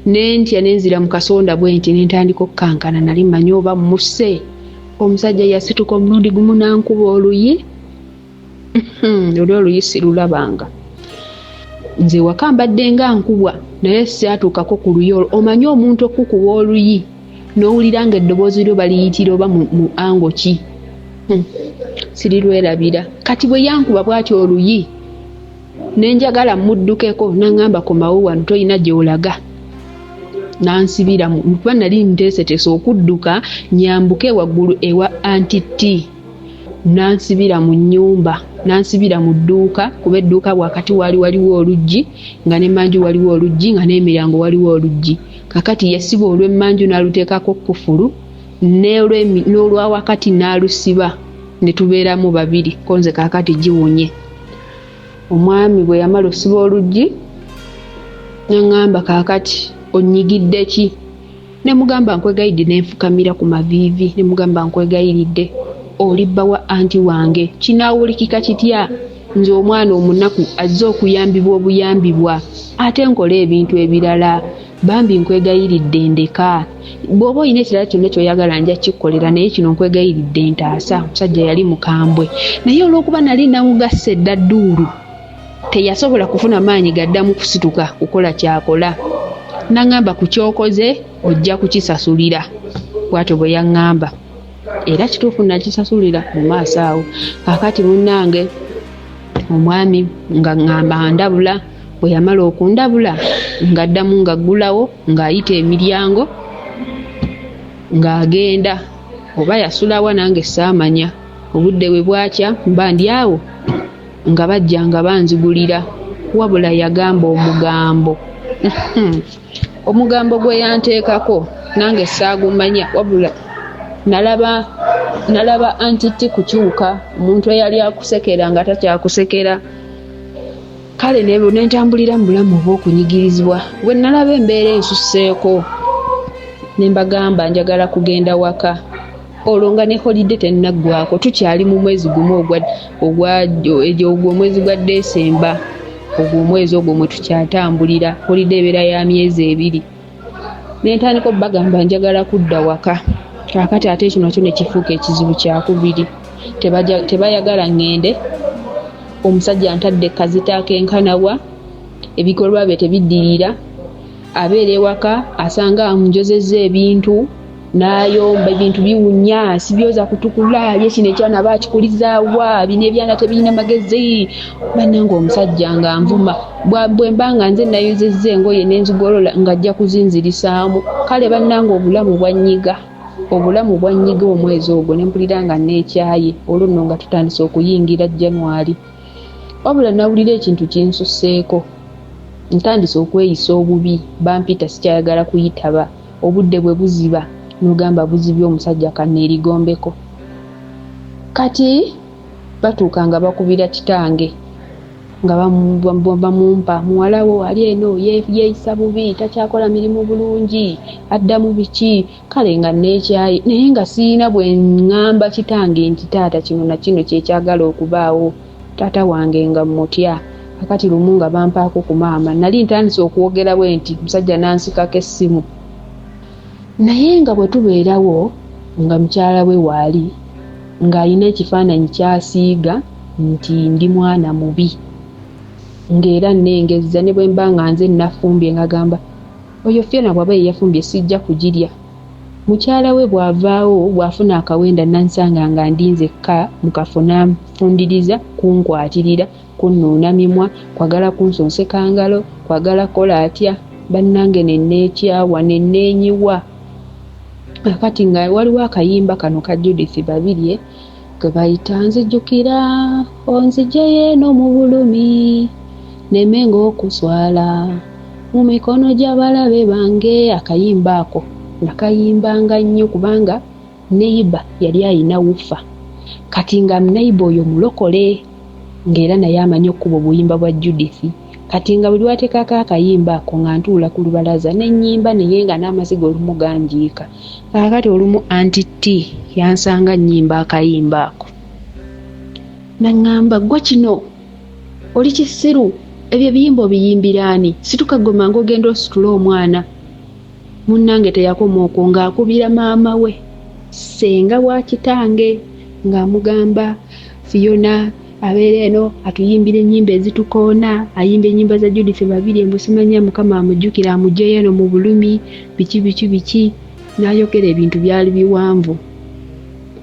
Speaker 1: nentya, nenzira mu kasonda bwe nti ne ntandika okukankana, nali mmanyi oba mmusse. Omusajja yasituka omulundi gumu n'ankuba oluyi, oli oluyi sirulabanga. Nze waka mbadde nga nkubwa, naye syatuukako ku luyi olwo. Omanyi omuntu okukuba oluyi n'owulira nga eddoboozi lyo baliyitira oba mu ango ki, sirirwerabira. Kati bwe yankuba bw'ati oluyi ne njagala mmuddukeko, n'aŋŋamba komawo wano, tolina gy'olaga, n'ansibira kuba nali nteeseteese okudduka nyambuke waggulu ewa Auntie T. N'ansibira mu nnyumba, n'ansibira mu dduuka, kuba edduuka wakati waali waliwo oluggi, nga n'emmanju waliwo oluggi, nga n'emiryango waliwo oluggi. Kakati yasiba olw'emmanju n'aluteekako kkufulu, n'olwa wakati n'alusiba, ne tubeeramu babiri, ko nze kaakati giwunye. Omwami bwe yamala osiba oluggi n'aŋŋamba kaakati onnyigidde ki? Ne mugamba nkwegayidde, ne nfukamira ku maviivi ne mugamba nkwegayiridde, oli bba wa anti wange, kinaawulikika kitya nze omwana omunaku azze okuyambibwa obuyambibwa ate nkole ebintu ebirala, bambi nkwegayiridde ndeka, bw'oba olina ekirala kyonna ky'oyagala nja kukikukolera, naye kino nkwegayiridde ntaasa. Omusajja yali mukambwe, naye olw'okuba nali namugasse dda dduulu teyasobola kufuna maanyi gaddamu kusituka kukola kyakola. N'aŋŋamba ku ky'okoze ojja kukisasulira, bw'atyo bwe yaŋŋamba, era kituufu nakisasulira mu maaso awo. Kaakati munnange omwami nga ŋŋamba ndabula, bwe yamala okundabula ng'addamu ng'aggulawo ng'ayita emiryango ng'agenda, oba yasulawa nange saamanya. Obudde bwe bwakya mba ndi awo nga bajja nga banzigulira, wabula yagamba omugambo, omugambo gwe yanteekako nange saagumanya, wabula nalaba Auntie T kukyuka, omuntu eyali akusekera nga takyakusekera. Kale ne ntambulira mu bulamu obw'okunyigirizibwa. Bwe nalaba embeera ensusseeko ne mbagamba njagala kugenda waka, olwo nga ne holiday tennaggwako, tukyali mu mwezi gumu ogwa ogwo omwezi gwa Desemba, ogwo omwezi ogwo mwe tukyatambulira, holiday ebeera ya myezi ebiri. Ne ntandika obbagamba njagala kudda waka. Kaakati ate ekyo nakyo ne kifuuka ekizibu kyakubiri. Tebayagala ŋŋende. Omusajja antadde kazito akenkana wa, ebikolwa bye tebiddirira. Abeera ewaka asanga anjozezza ebintu n'ayomba, ebintu biwunya, sibyoza kutukula, ye kino ekyana aba akikulizaawa, bino ebyana tebirina magezi. Bannange omusajja nga nvuma. Bwe mba nga nze nayozezza engoye ne nzigolola ng'ajja kuzinzirisaamu. Kale bannange obulamu bwannyiga. Obulamu bwannyiga omwezi ogwo ne mpulira nga nneekyaye, olwo nno nga tutandise okuyingira January. Wabula nawulira ekintu kinsusseeko. Ntandise okweyisa obubi, bampita sikyayagala kuyitaba. Obudde bwe buziba n'ogamba buzibye omusajja kanneerigombeko. Kati batuuka nga bakubira kitange nga bamumpa, muwala wo ali eno yeeyisa bubi, takyakola mirimu bulungi, addamu biki. Kale nga nneekyaye naye nga sirina bwe ŋŋamba kitange nti taata kino na kino kye kyagala okubaawo. Taata wange nga mmutya. Kaakati lumu nga bampaako ku maama, nnali ntandise okwogera bwe nti omusajja n'ansikako essimu. Naye nga bwe tubeerawo nga mukyala we waali, ng'alina ekifaananyi ky'asiiga nti ndi mwana mubi. Ng'era nnengezza ne bwe mba nga nze nnafumbye ng'agamba oyo Fiona bw'aba ye yafumbye sijja kugirya. Mukyala we bw'avaawo bw'afuna akawenda n'ansanga nga ndi nzekka mu kafo n'anfundiriza kunkwatirira, kunnuuna mimwa, kwagala kunsonseka ngalo, kwagala kukola atya. Bannange ne nneekyawa ne nneenyiwa. Kaakati nga waliwo akayimba kano ka Judith Babirye ke bayita Nzijukira onzigyeyo eno mu bulumi nnemenga okuswala mu mikono gy'abalabe bange. Akayimba ako nakayimbanga nnyo kubanga neyiba yali alina wufa. Kati nga neyiba oyo mulokole ng'era naye amanyi okukuba obuyimba bwa Judith. Kati nga buli lw'ateekako akayimba ako nga ntuula ku lubalaza ne nnyimba naye nga n'amaziga olumu ganjiika. Kaakati olumu Auntie T yansanga nnyimba akayimba ako n'aŋŋamba, ggwe kino oli kisiru, ebyo ebiyimba obiyimbira ani? Situka ggwe mangu ogende ositule omwana. Munnange teyakoma okwo ng'akubira maama we, ssenga wa kitange ng'amugamba Fiona abeera eno atuyimbira ennyimba ezitukoona, ayimba ennyimba za Judith Babirye mbu simanya Mukama amujjukire amuggyeyo eno mu bulumi biki biki biki, n'ayogera ebintu byali biwanvu.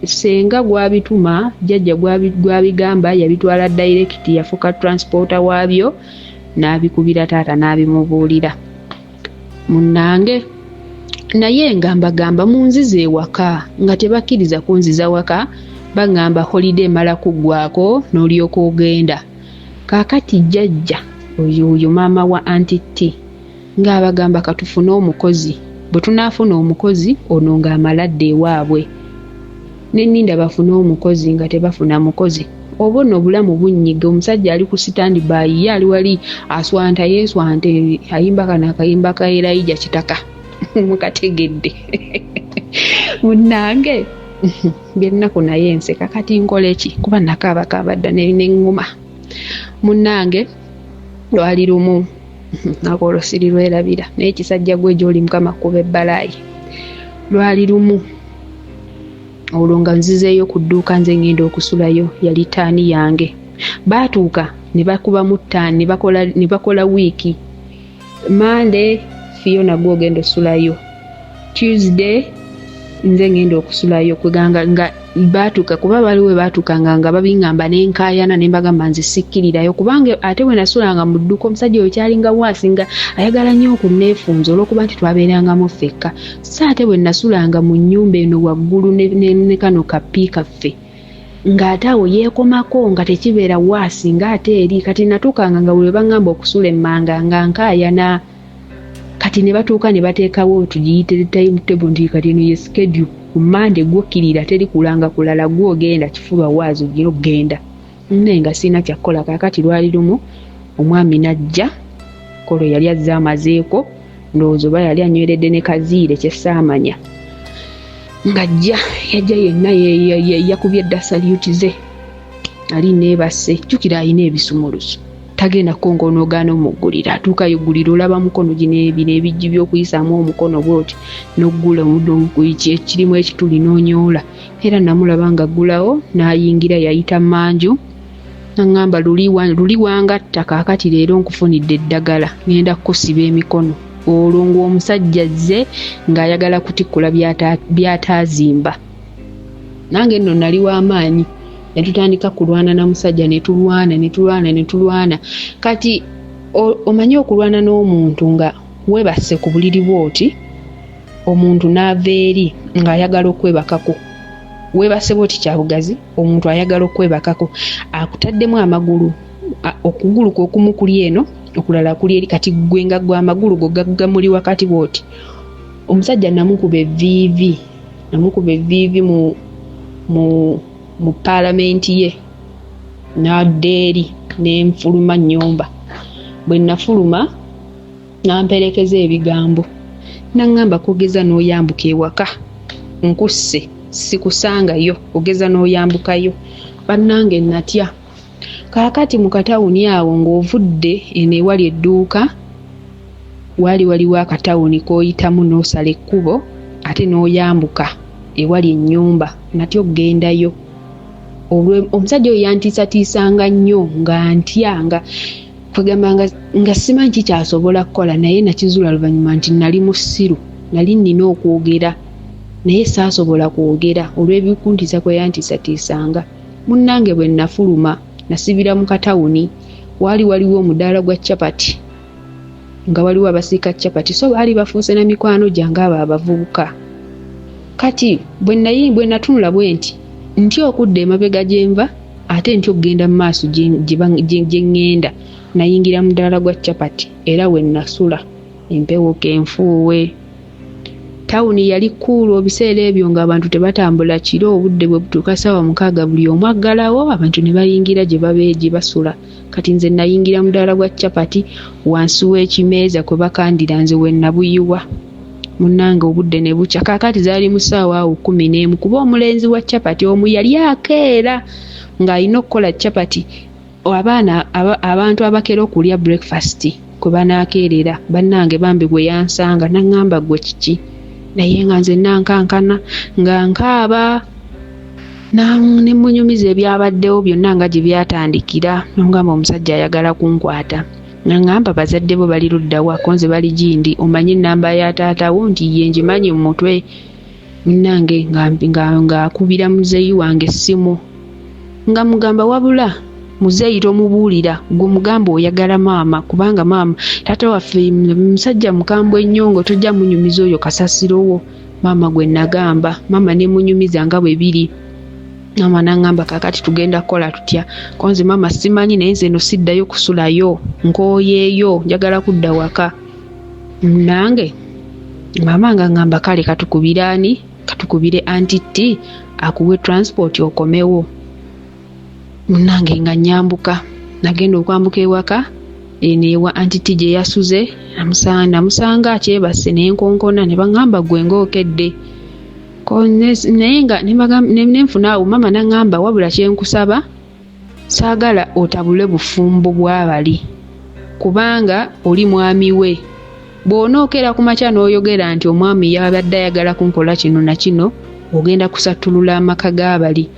Speaker 1: Ssenga gw'abituma, jjajja gw'abigamba yabitwala dayirekiti yafuuka transporter waabyo n'abikubira taata n'abimubuulira. Munnange naye nga mbagamba munzize ewaka nga tebakkiriza kunziza waka, baŋŋamba holiday emala kuggwaako n'olyoka ogenda. Kaakati jjajja oyo oyo maama wa Auntie T ng'abagamba katufune omukozi, bwe tunaafuna omukozi ono ng'amala adda ewaabwe. Ne nninda bafune omukozi nga tebafuna mukozi. Oba nno obulamu bunnyiga, omusajja ali ku sitandi baayi ye ali wali aswanta yeeswanta ayimba kano akayimba ka Elijah Kitaka mukategedde munnange byennaku naye nseka kati nkole ki kuba nakaabakaaba dda ne ŋŋuma munnange lwali lumu nako olwo sirirwerabira naye kisajja gwe gy'oli Mukama kuba ebbalaayi lwali lumu olwo nga nzizeeyo ku dduuka nze ngenda okusulayo yali taani yange baatuuka ne bakubamu taani ne bakola wiiki Mande Fiona gwe ogenda osulayo Tuesday nze ngenda okusulayo kweganga nga baatuuka kuba baliwo baatuukanga nga babingamba ne nkaayana ne mbagamba nze sikkirirayo kubanga ate bwe nasulanga mu dduuka omusajja oyo kyalinga waasi nga ayagala nnyo okunneefunza olw'okuba nti twabeerangamu ffekka so ate bwe nasulanga mu nnyumba eno waggulu ne kano kappi kaffe ng'ate awo yeekomako nga tekibeera waasi ng'ate eri kati natuukanga nga buli lwe baŋŋamba okusula emmanga nga nkaayana kati ne batuuka ne bateekawo tugiyite time table nti kati eno ye schedule ku Mmande gwokkirira teri kulanga kulala gw'ogenda kifuba waazi ogira okugenda naye nga sirina kyakukola kaakati lwali lumu omwami n'ajja kolo yali azze amazeeko ndowooza oba yali anyweredde ne kaziire kye saamanya ng'ajja yajja yenna yakubye dda salyuti ze ali neebase jjukira alina ebisumuluzo. Tagenda kukonkona ogaana omuggulira, atuukayo egguliro olaba mukono gino bino ebijji by'okuyisaamu omukono bw'oti n'oggula ekirimu ekituli n'onyoola. Era namulaba ng'aggulawo n'ayingira, yayita mmanju n'aŋŋamba luli wangatta, kaakati leero nkufunidde eddagala ŋŋenda kukusiba emikono. Olwo ng'omusajja azze ng'ayagala kutikkula by'ataazimba. Nange nno nali w'amaanyi ne tutandika kulwana na musajja, ne tulwana ne tulwana ne tulwana. Kati omanyi okulwana n'omuntu nga weebase ku buliri bw'oti, omuntu n'ava eri ng'ayagala okwebakako. Weebase bw'oti kyabugazi, omuntu ayagala okwebakako, akutaddemu amagulu, okugulu kwe okumu kuli eno, okulala kuli eri, kati ggwe nga ggwe amagulu go gamuli wakati bw'oti. Omusajja namukuba evviivi, namukuba evviivi mu mu mu paalamenti ye, n'adda eri ne nfuluma nnyumba. Bwe nafuluma n'amperekeza ebigambo n'aŋŋamba kogeza n'oyambuka ewaka nkusse sikusangayo ogeza n'oyambukayo. Bannange natya. Kaakati mu katawuni awo ng'ovudde eno ewali edduuka waali waliwo akatawuni k'oyitamu n'osala ekkubo ate n'oyambuka ewali ennyumba. Natya okugendayo. Omusajja oyo yantiisatiisanga nnyo nga ntya nga kwegamba nga, nga simanyi ki kyasobola kukola, naye nakizuula luvannyuma nti nali musiru, nali nnina okwogera naye saasobola kwogera olw'ebikuntiisa kwe yantiisatiisanga. Munnange bwe nafuluma nasibira mu katawuni, waali waliwo omudaala gwa capati nga waliwo abasiika capati, so baali bafuuse na mikwano gyange abo abavubuka. Kati bwe natunula bwe nti ntya okudda emabega gye nva ate ntya okugenda mu maaso gye ŋŋenda. Nayingira mudaala gwa capati era we nasula empewo kenfuuwe. Tawuni yali kkuulu ebiseera ebyo ng'abantu tebatambula kiro, obudde bwe butuuka ssaawa 6 buli omu aggalawo abantu ne bayingira gye gye basula. Kati nze nayingira mudaala gwa capati wansi w'ekimeeza kwe bakandira nze we nabuyiwa. Munnange obudde ne bukya. Kaakati zaali mu ssaawa awo 11 kuba omulenzi wa capati omu yali akeera ng'alina okukola capati abaana abantu abakera okulya breakfast kwe banaakeerera. Bannange bambi gwe yansanga n'aŋŋamba ggwe kiki, naye nga nze nankankana nga nkaaba ne munyumiza ebyabaddewo byonna nga gye byatandikira. N'angamba omusajja ayagala kunkwata. N'aŋŋamba bazadde bo bali ludda wa, ko nze bali gindi, omanyi ennamba ya taata wo nti ye ngimanyi mu mutwe. Munnange ng'akubira muzeeyi wange essimu nga mugamba wabula muzeeyi tomubuulira, gwe mugamba oyagala maama kubanga maama taata waffe musajja mukambwe nnyo nga tojja munyumiza oyo kasasiro wo. Maama gwe nagamba, maama ne munyumiza nga bwe biri. Maama n'aŋŋamba kaakati tugenda kukola tutya? Ko nze maama simanyi, naye nze eno siddayo kusulayo, nkooyeeyo, njagala kudda waka. Nange maama ng'aŋŋamba kale katukubire ani? Katukubire Aunty T akuwe transport okomewo. Munnange nga nnyambuka, nagenda okwambuka ewaka eno ewa Aunty T gye yasuze, namusanga akyebase ne nkonkona ne baŋŋamba ggwe ng'okedde. Naye nga ne nfuna awo maama n'aŋŋamba wabula kye nkusaba saagala otabule bufumbo bw'abali kubanga oli mwami we. Bw'onookera ku makya n'oyogera nti omwami yabadde ayagala kunkola kino na kino, ogenda kusattulula amaka g'abali.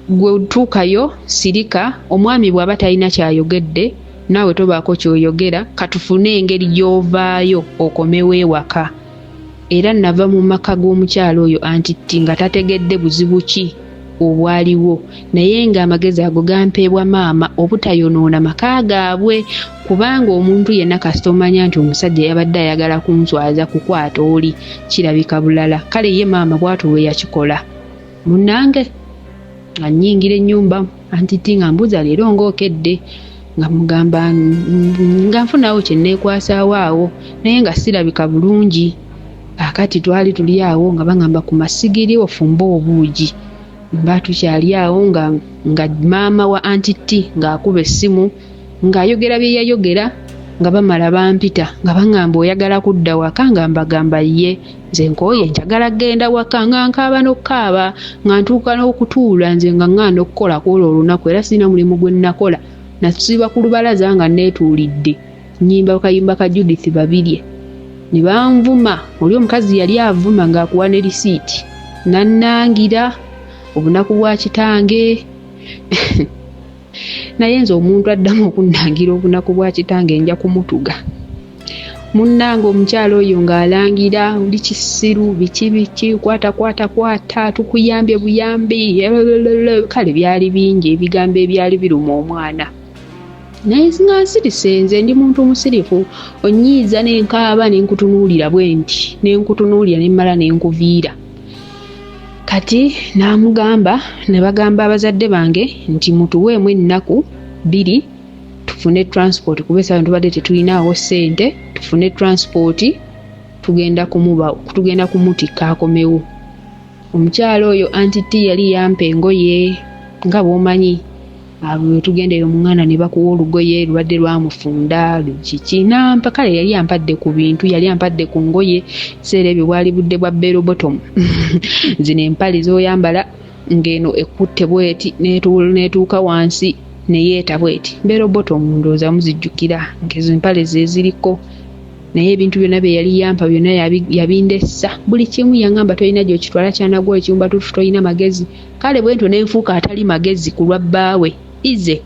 Speaker 1: Ggwe tuukayo sirika, omwami bw'aba talina ky'ayogedde naawe tobaako ky'oyogera, katufune engeri gy'ovaayo okomewo ewaka. Era nava mu maka g'omukyala oyo Aunty T nga tategedde buzibu ki obwaliwo, naye ng'amagezi ago gampeebwa maama obutayonoona maka gaabwe, kubanga omuntu yenna kasita omanya nti omusajja yabadde ayagala kunswaza kukwata oli, kirabika bulala. Kale ye maama bw'atyo bwe yakikola. Munnange nga nnyingira ennyumba, Aunty T nga mbuuza leero ng'okedde, nga mugamba nga nfunawo kye neekwasaawo awo, naye nga sirabika bulungi. Kaakati twali tuli awo nga baŋŋamba ku masigiri ofumbe obuugi. Mba tukyali awo nga maama wa Aunty T ng'akuba essimu ng'ayogera bye yayogera, nga bamala bampita nga baŋŋamba oyagala kudda waka, nga mbagamba ye nze nkooye njagala kugenda waka, nga nkaaba n'okukaaba nga ntuuka n'okutuula nze nga ŋŋaana okukola ku olwo olunaku, era sirina mulimu gwe nnakola. Nasiiba ku lubalaza nga neetuulidde nnyimba kayimba ka Judith Babirye ne banvuma. Oli omukazi yali avuma ng'akuwa ne risiiti, n'annangira obunaku bwa kitange. Naye nze omuntu addamu okunnangira obunaku bwa kitange nja kumutuga. Munnange omukyala oyo ng'alangira oli kisiru biki biki kwata kwata kwata tukuyambye buyambi, kale byali bingi ebigambo ebyali biruma omwana. Naye nga nsirise, nze ndi muntu musirifu, onnyiiza ne nkaaba ne nkutunuulira bwe nti, ne nkutunuulira ne mmala ne nkuviira. Kati n'amugamba, ne bagamba abazadde bange nti mutuweemu ennaku 2 tufune transport, kuba essaawa tubadde tetulinaawo ssente, tufune transport tugenda kumutikka akomewo. Omukyala oyo Aunty T yali yampa engoye nga bw'omanyi abo tugenda eyo mu ŋŋanda ne bakuwa olugoye lubadde lwamufunda kiki, nampa kale yali ampadde ku bintu, yali ampadde ku ngoye. Ebiseera ebyo bwali budde bwa bell bottom, zino empale z'oyambala ng'eno ekutte bweti n'etuuka wansi ne yeeta bweti, bell bottom ndowooza muzijjukira ng'ezo empale ze ziriko. Naye ebintu byonna bye yali yampa byonna yabindessa, buli kimu yaŋŋamba tolina gy'okitwala, kyanagwa ekiwumbatuutu, tolina magezi. Kale bwe ntyo ne nfuuka atali magezi ku lwa bbaawe ize.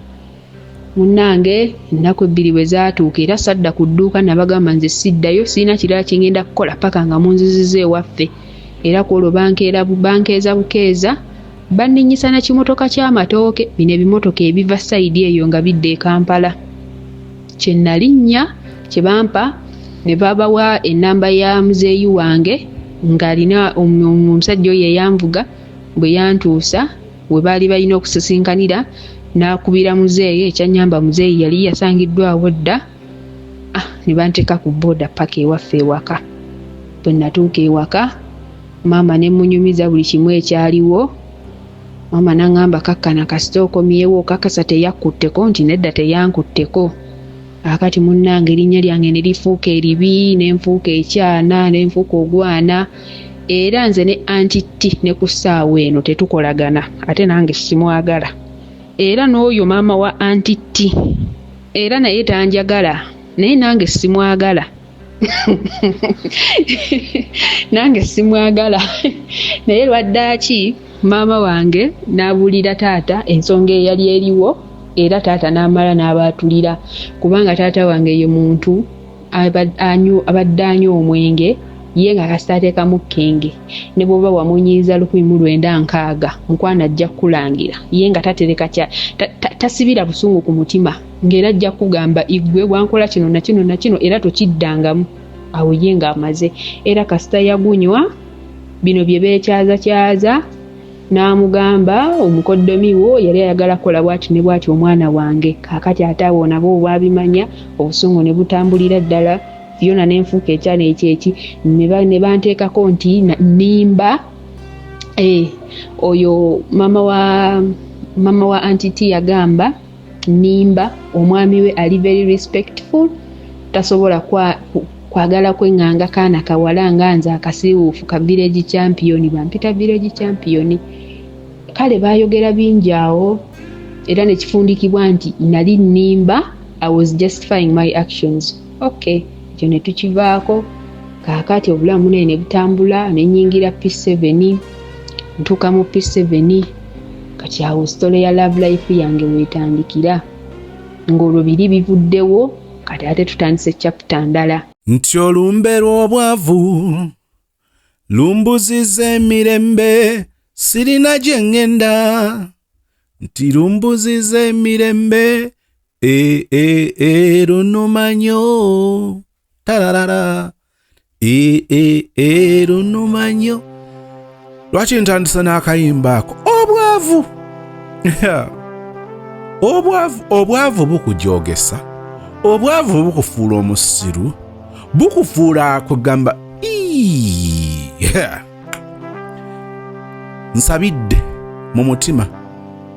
Speaker 1: Munnange ennaku 2 bwe zaatuuka era sadda ku dduuka, nabagamba nze siddayo, sirina kirala kye ngenda kukola paka nga munziziza ewaffe. Era ku olwo bankeeza bukeeza, banninnyisa na kimotoka ky'amatooke, bino ebimotoka ebiva sayidi eyo nga bidda e Kampala. Kye nalinnya kye bampa ne babawa ennamba ya muzeeyi wange ng'alina omusajja oyo eyanvuga bwe yantuusa we baali balina okusisinkanira, n'akubira muzeeyi. Ekyannyamba muzeeyi yali yasangiddwawo dda, ne banteeka ku booda paka ewaffe ewaka. Bwe natuuka ewaka maama ne mmunyumiza buli kimu ekyaliwo. Maama n'aŋŋamba kakkana kasita okomyewo, okakasa teyakkutteko? Nti nedda teyankutteko. Akati munnange erinnya lyange ne lifuuka eribi, ne nfuuka ekyana, ne nfuuka ogwana. Era nze ne Aunty T ne ku ssaawa eno tetukolagana, ate nange simwagala. Era n'oyo maama wa Aunty T era naye tanjagala, naye nange simwagala. Nange simwagala. Naye lwaddaaki maama wange n'abuulira taata ensonga eyali eriwo, era taata n'amala n'abaatulira, kubanga taata wange ye muntu abadde anywa omwenge, ye nga kasita ateekamu kkenge ne bw'oba wamunyiiza 1960 mukwano ajja kukulangira, ye nga tatereka kya tasibira busungu ku mutima, ng'era ajja kukugamba iggwe wankola kino na kino na kino era tokiddangamu. Awo ye ng'amaze, era kasita yagunywa bino bye beekyazakyaza, n'amugamba omukoddomi wo yali ayagala kukola bw'ati ne bw'ati omwana wange. Kaakati ate awo nabo bwabimanya obusungu ne butambulira ddala, Fiona ne nfuuka ekyana ekyeki, ne banteekako nti nnimba. Oyo maama wa Aunty T yagamba nnimba, omwami we ali very respectful, tasobola kwagala kweŋŋanga kaana kawala nga nze akasiiwuufu ka village champion, bampita village champion. Kale baayogera bingi awo, era ne kifundikibwa nti nali nnimba, I was justifying my actions. Okay, ekyo ne tukivaako. Kaakati obulamu naye ne butambula, ne nnyingira P7, ntuuka mu P7, kati awo story ya love life yange weetandikira, ng'olwo biri bivuddewo, kati ate tutandise chapter ndala.
Speaker 3: Nti olumbe lw'obwavu lumbuziza emirembe, sirina gye ŋŋenda. Nti lumbuziza emirembe, e, e, e, lunuma nnyo, tararara, e, e, e, lunuma nnyo. Lwaki ntandise n'akayimba ako? Obwavu. Obwavu, obwavu bukujogesa, obwavu bukufuula omusiru, bukufuula kugamba. Nsabidde mu mutima,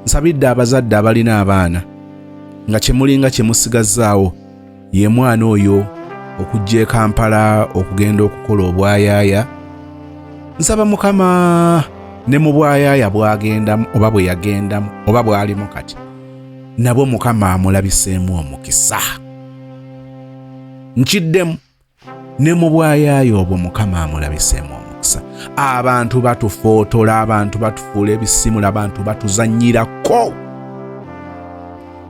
Speaker 3: nsabidde abazadde abalina abaana nga kyemulinga kyemusigazaawo ye mwana oyo okujja e Kampala okugenda okukola obwayaaya. Nsaba Mukama ne mu bwayaaya bw'agendamu oba bwe yagendamu oba bw'alimu kati, Nabwo Mukama amulabiseemu omukisa. Nkiddemu, ne mu bwayaayo obwo Mukama amulabiseemu omukisa. Abantu batufootola, abantu batufuula ebisimula, abantu batuzannyirako,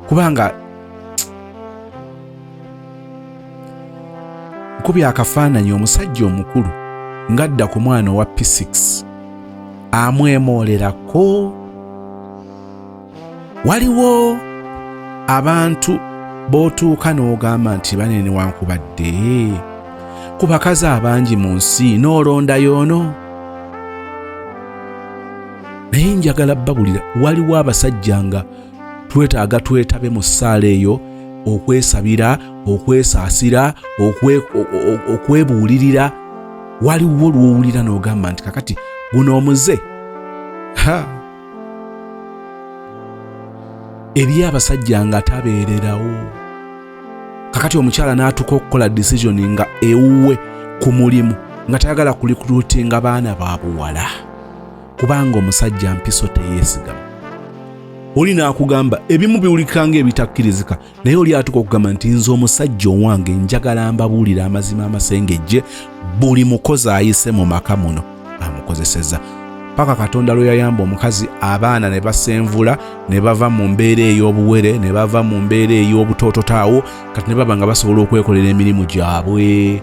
Speaker 3: kubanga nkubye akafaananyi omusajja omukulu ng'adda ku mwana owa P6 amwemoolerako. Waliwo abantu b'otuuka n'ogamba nti banene newankubadde ku bakazi abangi mu nsi n'olondayo ono. Naye njagala babulira, waliwo abasajja nga twetaaga twetabe mu ssaala eyo okwesabira, okwesaasira, okwebuulirira. Waliwo lw'owulira n'ogamba nti kakati guno omuze ha eri abasajja nga tabeererawo. Kakati omukyala n'atuuka okukola decision nga ewuwe ku mulimu nga tayagala kulikrutinga baana ba buwala, kubanga omusajja mpiso teyeesigama. Oli n'akugamba ebimu biwulikika ng'ebitakkirizika, naye oli atuuka okugamba nti nze omusajja owange njagala mbabuulira amazima amasengejje, buli mukozi ayise mu maka muno amukozeseza, paka Katonda lwe yayamba omukazi abaana ne basenvula ne bava mu mbeera ey'obuwere ne bava mu mbeera ey'obutoototaawo, kati ne baba nga basobola okwekolera emirimu gyabwe.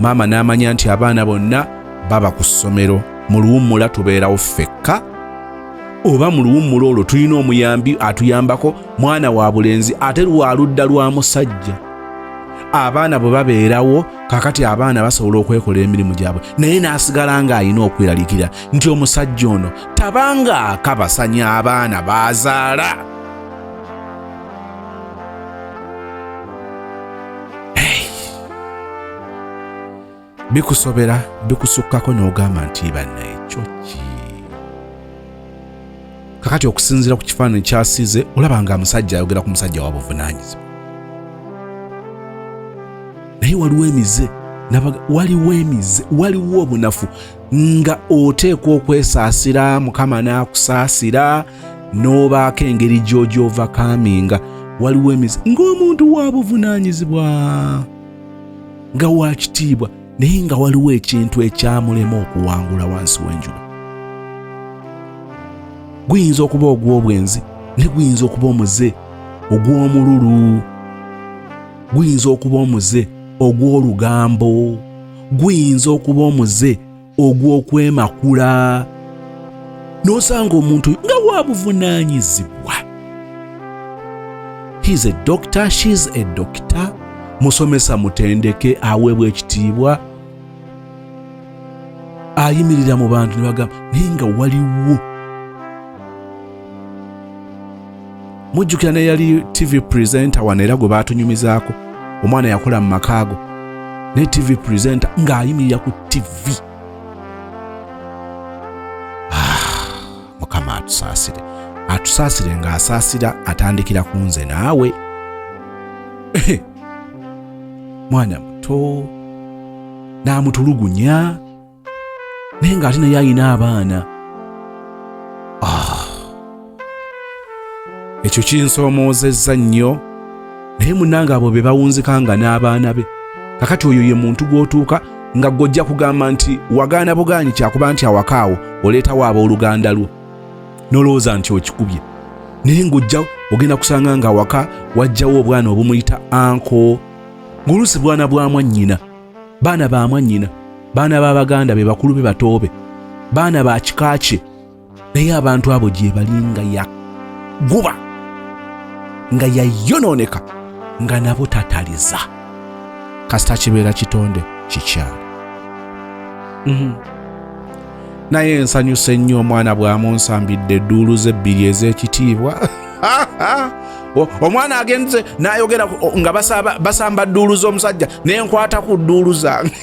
Speaker 3: Maama n'amanya nti abaana bonna baba ku ssomero, mu luwummula tubeerawo ffekka, oba mu luwummula olwo tulina omuyambi atuyambako, mwana wa bulenzi ate lwa ludda lwa musajja. Abaana bwe babeerawo kakati abaana basobola okwekolera emirimu gyabwe, naye n'asigala ng'alina okweraliikirira nti omusajja ono tabanga akabasanya abaana b'azaala. Bikusobera, bikusukkako n'ogamba nti banna ekyo ki? Kakati okusinziira ku kifaananyi kyasiize, olaba nga musajja ayogera ku musajja wa buvunaanyizibwa, naye waliwo emize, waliwo emize, waliwo obunafu nga oteekwa okwesaasira Mukama n'akusaasira n'obaako engeri gy'ogyovakaaminga. Waliwo emize ng'omuntu wa buvunaanyizibwa, nga wa kitiibwa, naye nga waliwo ekintu ekyamulema okuwangula wansi w'enjuba. Guyinza okuba ogw'obwenzi, ne guyinza okuba omuze ogw'omululu, guyinza okuba omuze ogw'olugambo, guyinza okuba omuze ogw'okwemakula, n'osanga omuntu nga wa buvunaanyizibwa. He's a doctor, she's a doctor, musomesa mutendeke, aweebwa ekitiibwa, ayimirira mu bantu ne bagamba, naye nga waliwo. Mujjukira ne yali TV presenter wano era gwe baatunyumizaako, omwana yakola mu makaago ne TV presenter ng'ayimirira ku TV. Mukama atusaasire, atusaasire ng'asaasira atandikira ku nze naawe. Mwana muto n'amutulugunya, naye ng'ate naye alina abaana. Ekyo kinsoomoozezza nnyo, naye munnange abo be bawunzika nga n'abaana be. Kakati oyo ye muntu gw'otuuka nga gw'ojja kugamba nti wagaana bugaanyi kyakuba nti awaka awo oleetawo abooluganda lwo, n'olowooza nti okikubye, naye ng'ojja ogenda kusanga nga awaka wajjawo obwana obumuyita anko, ng'oluusi bwana bwa mwannyina, baana ba mwannyina, baana ba baganda be, bakulu be, batoobe, baana ba kika kye, naye abantu abo gye bali nga yaguba, nga yayonooneka, nga nabo tataliza. Kasita kibeera kitonde kikyalo. Naye nsanyuse nnyo omwana bw'amunsambidde edduulu ze ebbiri ez'ekitiibwa. Omwana agenze n'ayogera nga basamba dduulu z'omusajja, nenkwata ku dduulu zange.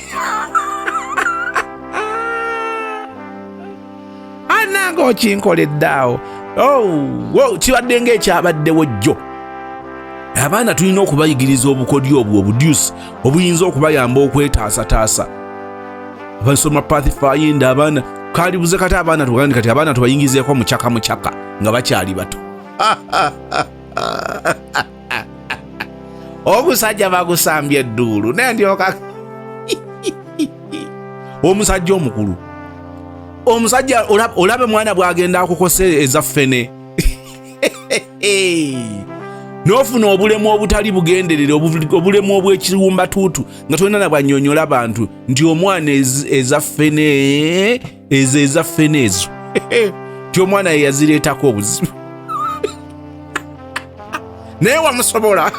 Speaker 3: Anange okinkoledde awo. Oh, kibadde ng'ekyabaddewo jjo. Abaana tulina okubayigiriza obukodyo obwo obudyusi obuyinza okubayamba okwetaasataasa. Abasoma Pathfinder, abaana kalibuze kati abaana tugandi kati abaana tubayingizeeko mucaka mucaka nga bakyali bato.
Speaker 4: Ogusajja bagusambye edduulu naye ndyoka omusajja omukulu, omusajja olabe mwana bw'agenda akukosa eza ffene n'ofuna obulemu obutali bugenderere, obulemu obw'ekiwumbatuutu nga tolina na bw'annyonnyola bantu nti omwana eza ffene ezo eza ffene ezo nti omwana ye yazireetako obuzibu naye wamusobola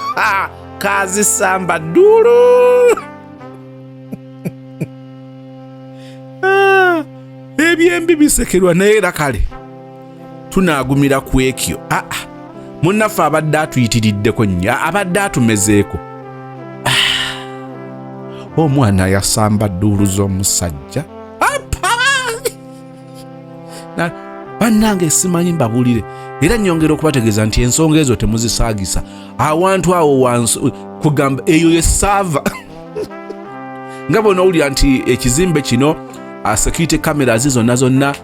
Speaker 4: kazisamba dduulu. Ebyembi bisekerwa naye era kale tunaagumira ku ekyo. Aa, munnaffe abadde atuyitiriddeko nnyo, abadde atumezeeko. Omwana yasamba dduulu z'omusajja. Bannange simanyi mbabuulire, era nnyongera okubategeeza nti ensonga ezo temuzisaagisa awantu awo wansi, kugamba eyo ye saava nga bw'onoowulira nti ekizimbe kino security cameras zonna zonna,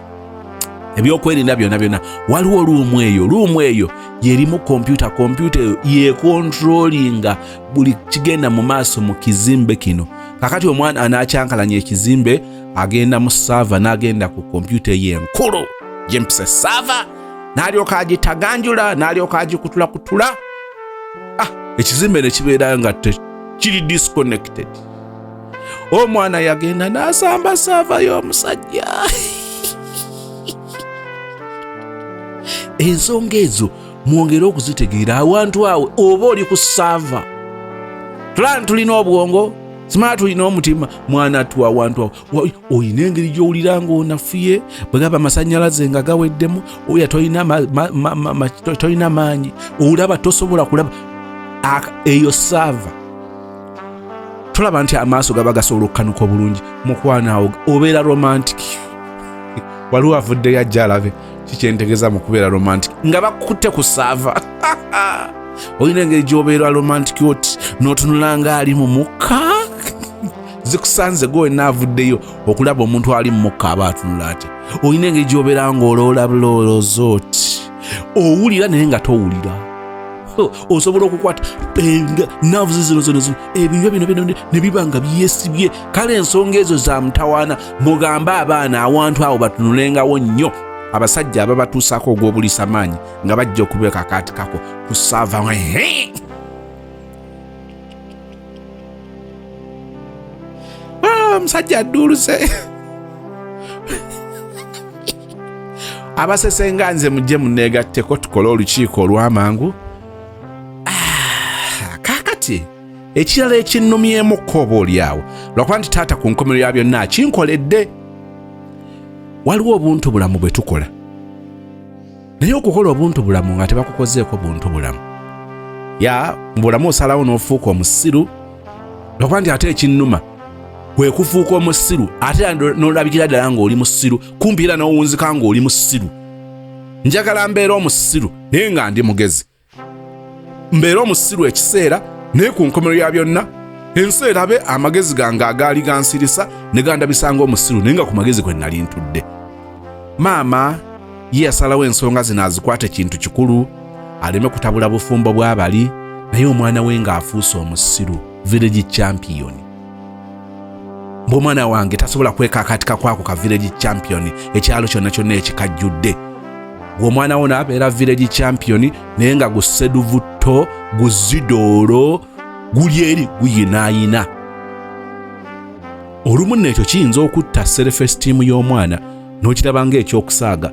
Speaker 4: ebyokwerinda byonna byonna, waliwo room eyo. Room eyo yerimu kompyuta. Kompyuta eyo yekontrolinga buli kigenda mu maaso mu kizimbe kino. Kakati omwana anakyankalanya ekizimbe agenda mu server, n'agenda ku kompyuta eyo enkulu gyempisa server, n'alyoka agitaganjula, n'alyoka agikutulakutula, ekizimbe ne kibeera nga kiri disconnected. Omwana yagenda n'asamba server y'omusajja. Ensonga ezo mwongere okuzitegeera awantu awo oba oli ku server. Tulaba tulina obwongo, simala tulina omutima. Mwana tu, awantu awo olina engeri gy'owulira ng'onafuye bwe gaba amasannyalaze nga gaweddemu, oya tolina maanyi, olaba tosobola kulaba eyo server, tolaba nti amaaso gaba gasobola okukanuka obulungi. Mukwano, awo obeera romantic. Waliwo avuddeyo ajja alabe kikyentegeeza mu kubeera romantic nga bakutte ku server. Olina engeri gy'obeera romantic oti n'otunula nga ali mu mukka. Zikusanze gwe wenna avuddeyo okulaba omuntu ali mu mukka aba atunula atya. Olina engeri gy'obeera ng'oloola buloolooza oti owulira naye nga towulira. Osobola okukwata nerves zino zino zino, ebiywa bino bino ne biba nga byesibye. Kale ensonga ezo za mutawaana. Mugambe abaana awantu awo batunulengawo nnyo abasajja ababatuusaako ogw'obulisa maanyi nga bajja okubeekakaatikako ku server. Omusajja adduuluse. Abasesenga nze mujje muneegatteko tukole olukiiko olw'amangu. Kaakati ekirala ekinnumyemukko oba oli awo lwakuba nti taata ku nkomerero ya byonna akinkoledde. Waliwo obuntu bulamu bwe tukola, naye okukola obuntu bulamu nga tebakukozeeko buntu bulamu ya mu bulamu, osalawo n'ofuuka omusiru. Lwakuba nti ate ekinnuma kwe kufuuka omusiru ate era n'olabikira ddala ng'oli musiru kumpi, era n'owunzika ng'oli musiru. Njagala mbeera omusiru naye nga ndi mugezi, mbeere omusiru ekiseera, naye ku nkomerero ya byonna ensi erabe amagezi gange agaali gansirisa ne gandabisa ng'omusiru, naye nga ku magezi kwe nali ntudde. Maama ye yasalawo ensonga zino azikwate kintu kikulu, aleme kutabula bufumbo bw'abali, naye omwana we ng'afuuse omusiru, village champion. Mbw'omwana wange tasobola kwekakatika kwako ka village champion, ekyalo kyonna kyonna ekikajjudde. Gwe omwana wo n'abeera village champion, naye nga guseduvutto guzidoolo guli eri guyinaayina. Olumu nno ekyo kiyinza okutta self esteem y'omwana, n'okiraba ng'ekyokusaaga.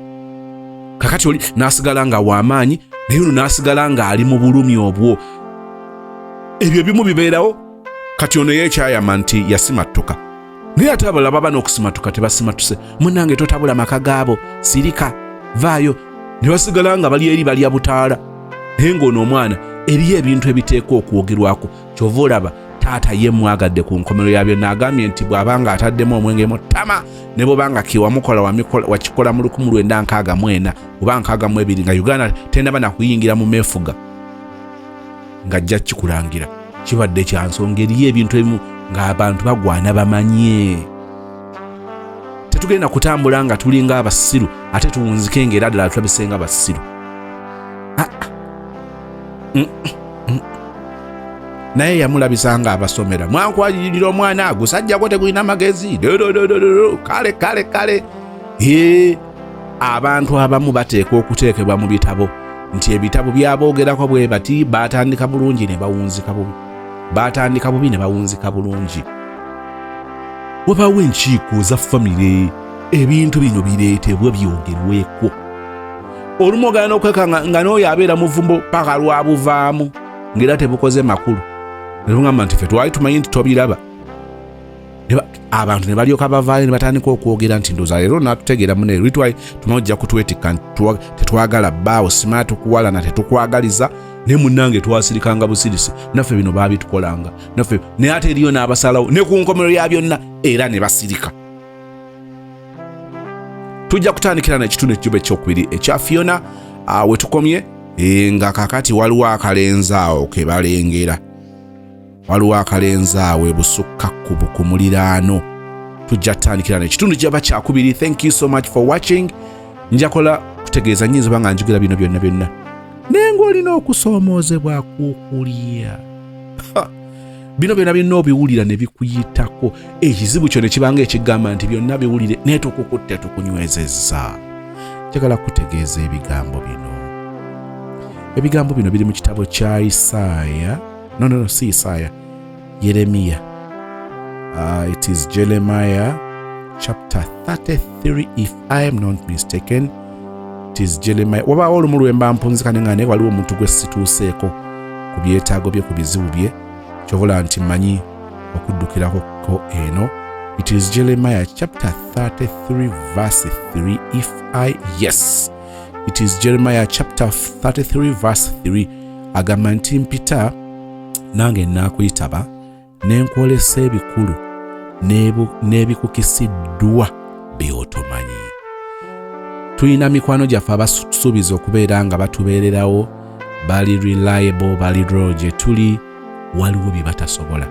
Speaker 4: Kakati oli n'asigala nga w'amaanyi, naye ono n'asigala ng'ali mu bulumi obwo. Ebyo ebimu bibeerawo. Kati ono yeekyayama nti yasimattuka, naye ate abalala baba n'okusimatuka tebasimatuse. Munnange, totabula maka gaabo, sirika, vaayo. Ne basigala nga bali eri balya butaala, naye ng'ono omwana eriyo ebintu ebiteekwa okwogerwako. Kyova olaba taata ye mwagadde. Ku nkomero ya byonna agambye nti bw'aba nga ataddemu omwenge mu ttama, ne bw'oba nga kewamukola wakikola mu 1964 oba 62 nga Uganda tenaba nakuyingira mu meefuga, ng'ajja kikulangira kibadde kya nsonga. Eriyo ebintu ebimu ng'abantu bagwana bamanye. Tetugenda kutambula nga tulinga abasiru ate tuwunzike ng'era ddala tulabise nga basiru. Ah, ah. Naye yamulabisa nga abasomera mwankwalirira omwana gusajja gwo tegulina magezi kale kale kale. Ee, abantu abamu bateekwa okuteekebwa mu bitabo nti ebitabo byaboogerako bwe bati, baatandika bulungi ne bawunzika bubi, baatandika bubi ne bawunzika bulungi. Wabaawo enkiiko za famire, ebintu bino bireetebwe byogerweko. Olumu ogala n'okweka nga n'oyo abeera muvumbo paka lwabuvaamu ng'era tebukoze makulu, ne tugamba nti ffe twali tumanyi nti tobiraba. Abantu ne balyoka bavaayo ne batandika okwogera nti ndowooza leero natutegeera mune, luli twali tumanyi ojja kutwetikka nti tetwagala bbaawo, simala tukuwalana, tetukwagaliza, naye munnange twasirikanga busirisi, naffe bino baabitukolanga naffe. Naye ate eriyo n'abasalawo ne ku nkomerero ya byonna era ne basirika. Tujja kutandikira n'ekitundu ekijuba ekyokubiri ekya Fiona we tukomye, nga kakati waliwo akalenzi awo ke balengera, waliwo akalenzi awo ebusukka kkubo ku muliraano. Tujja kutandikira n'ekitundu kyaba kyakubiri. Thank you so much for watching. Njakola kutegeeza nyinza oba nga njogera bino byonna byonna, naye ng'olina okusoomoozebwa kw'okulya. Bino byonna byonna obiwulira ne bikuyitako, ekizibu kyo ne kibanga ekigamba nti byonna biwulire naye tukukutte tukunywezezza. Njagala kutegeeza ebigambo bino. Ebigambo bino biri mu kitabo kya Isaaya, no, no, no, si Isaaya, Yeremiya. It is Jeremiah chapter 33, if I am not mistaken. It is Jeremiah. Wabaawo olumu lwe mba mpunzika ne nga naye waliwo omuntu gwe situuseeko ku byetaago bye, ku bizibu bye, kyobola nti mmanyi okuddukirako ko eno. It is Jeremiah chapter 33 verse 3, if I, yes, it is Jeremiah chapter 33 verse 3. Agamba nti mpita nange naakuyitaba ne nkwolesa ebikulu n'ebikukisiddwa by'otomanyi. Tulina mikwano gyaffe abasuubiza okubeera nga batubeererawo, bali reliable, bali loyal gye tuli, waliwo bye batasobola.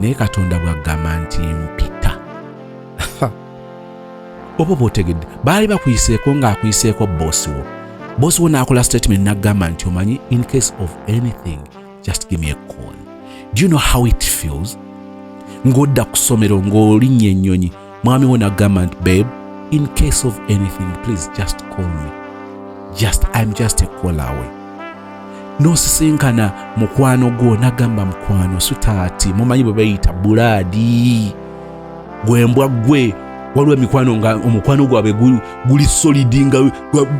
Speaker 4: Naye Katonda bw'agamba nti mpita, oba oba otegedde baali bakuyiseeko ng'akuyiseeko bosi wo, bosi wo n'akola statement n'agamba nti omanyi, in case of anything, just give me a call. Do you know how it feels ng'odda ku ssomero ng'olinnya ennyonyi, mwami wo n'agamba nti babe, in case of anything, please just call me, just I'm just a call away? N'osisinkana mukwano gwo n'agamba mukwano sutaati, mumanyi bwe bayita bulaadi gwembwa gwe, waliwo emikwano nga omukwano gwabwe guli solid nga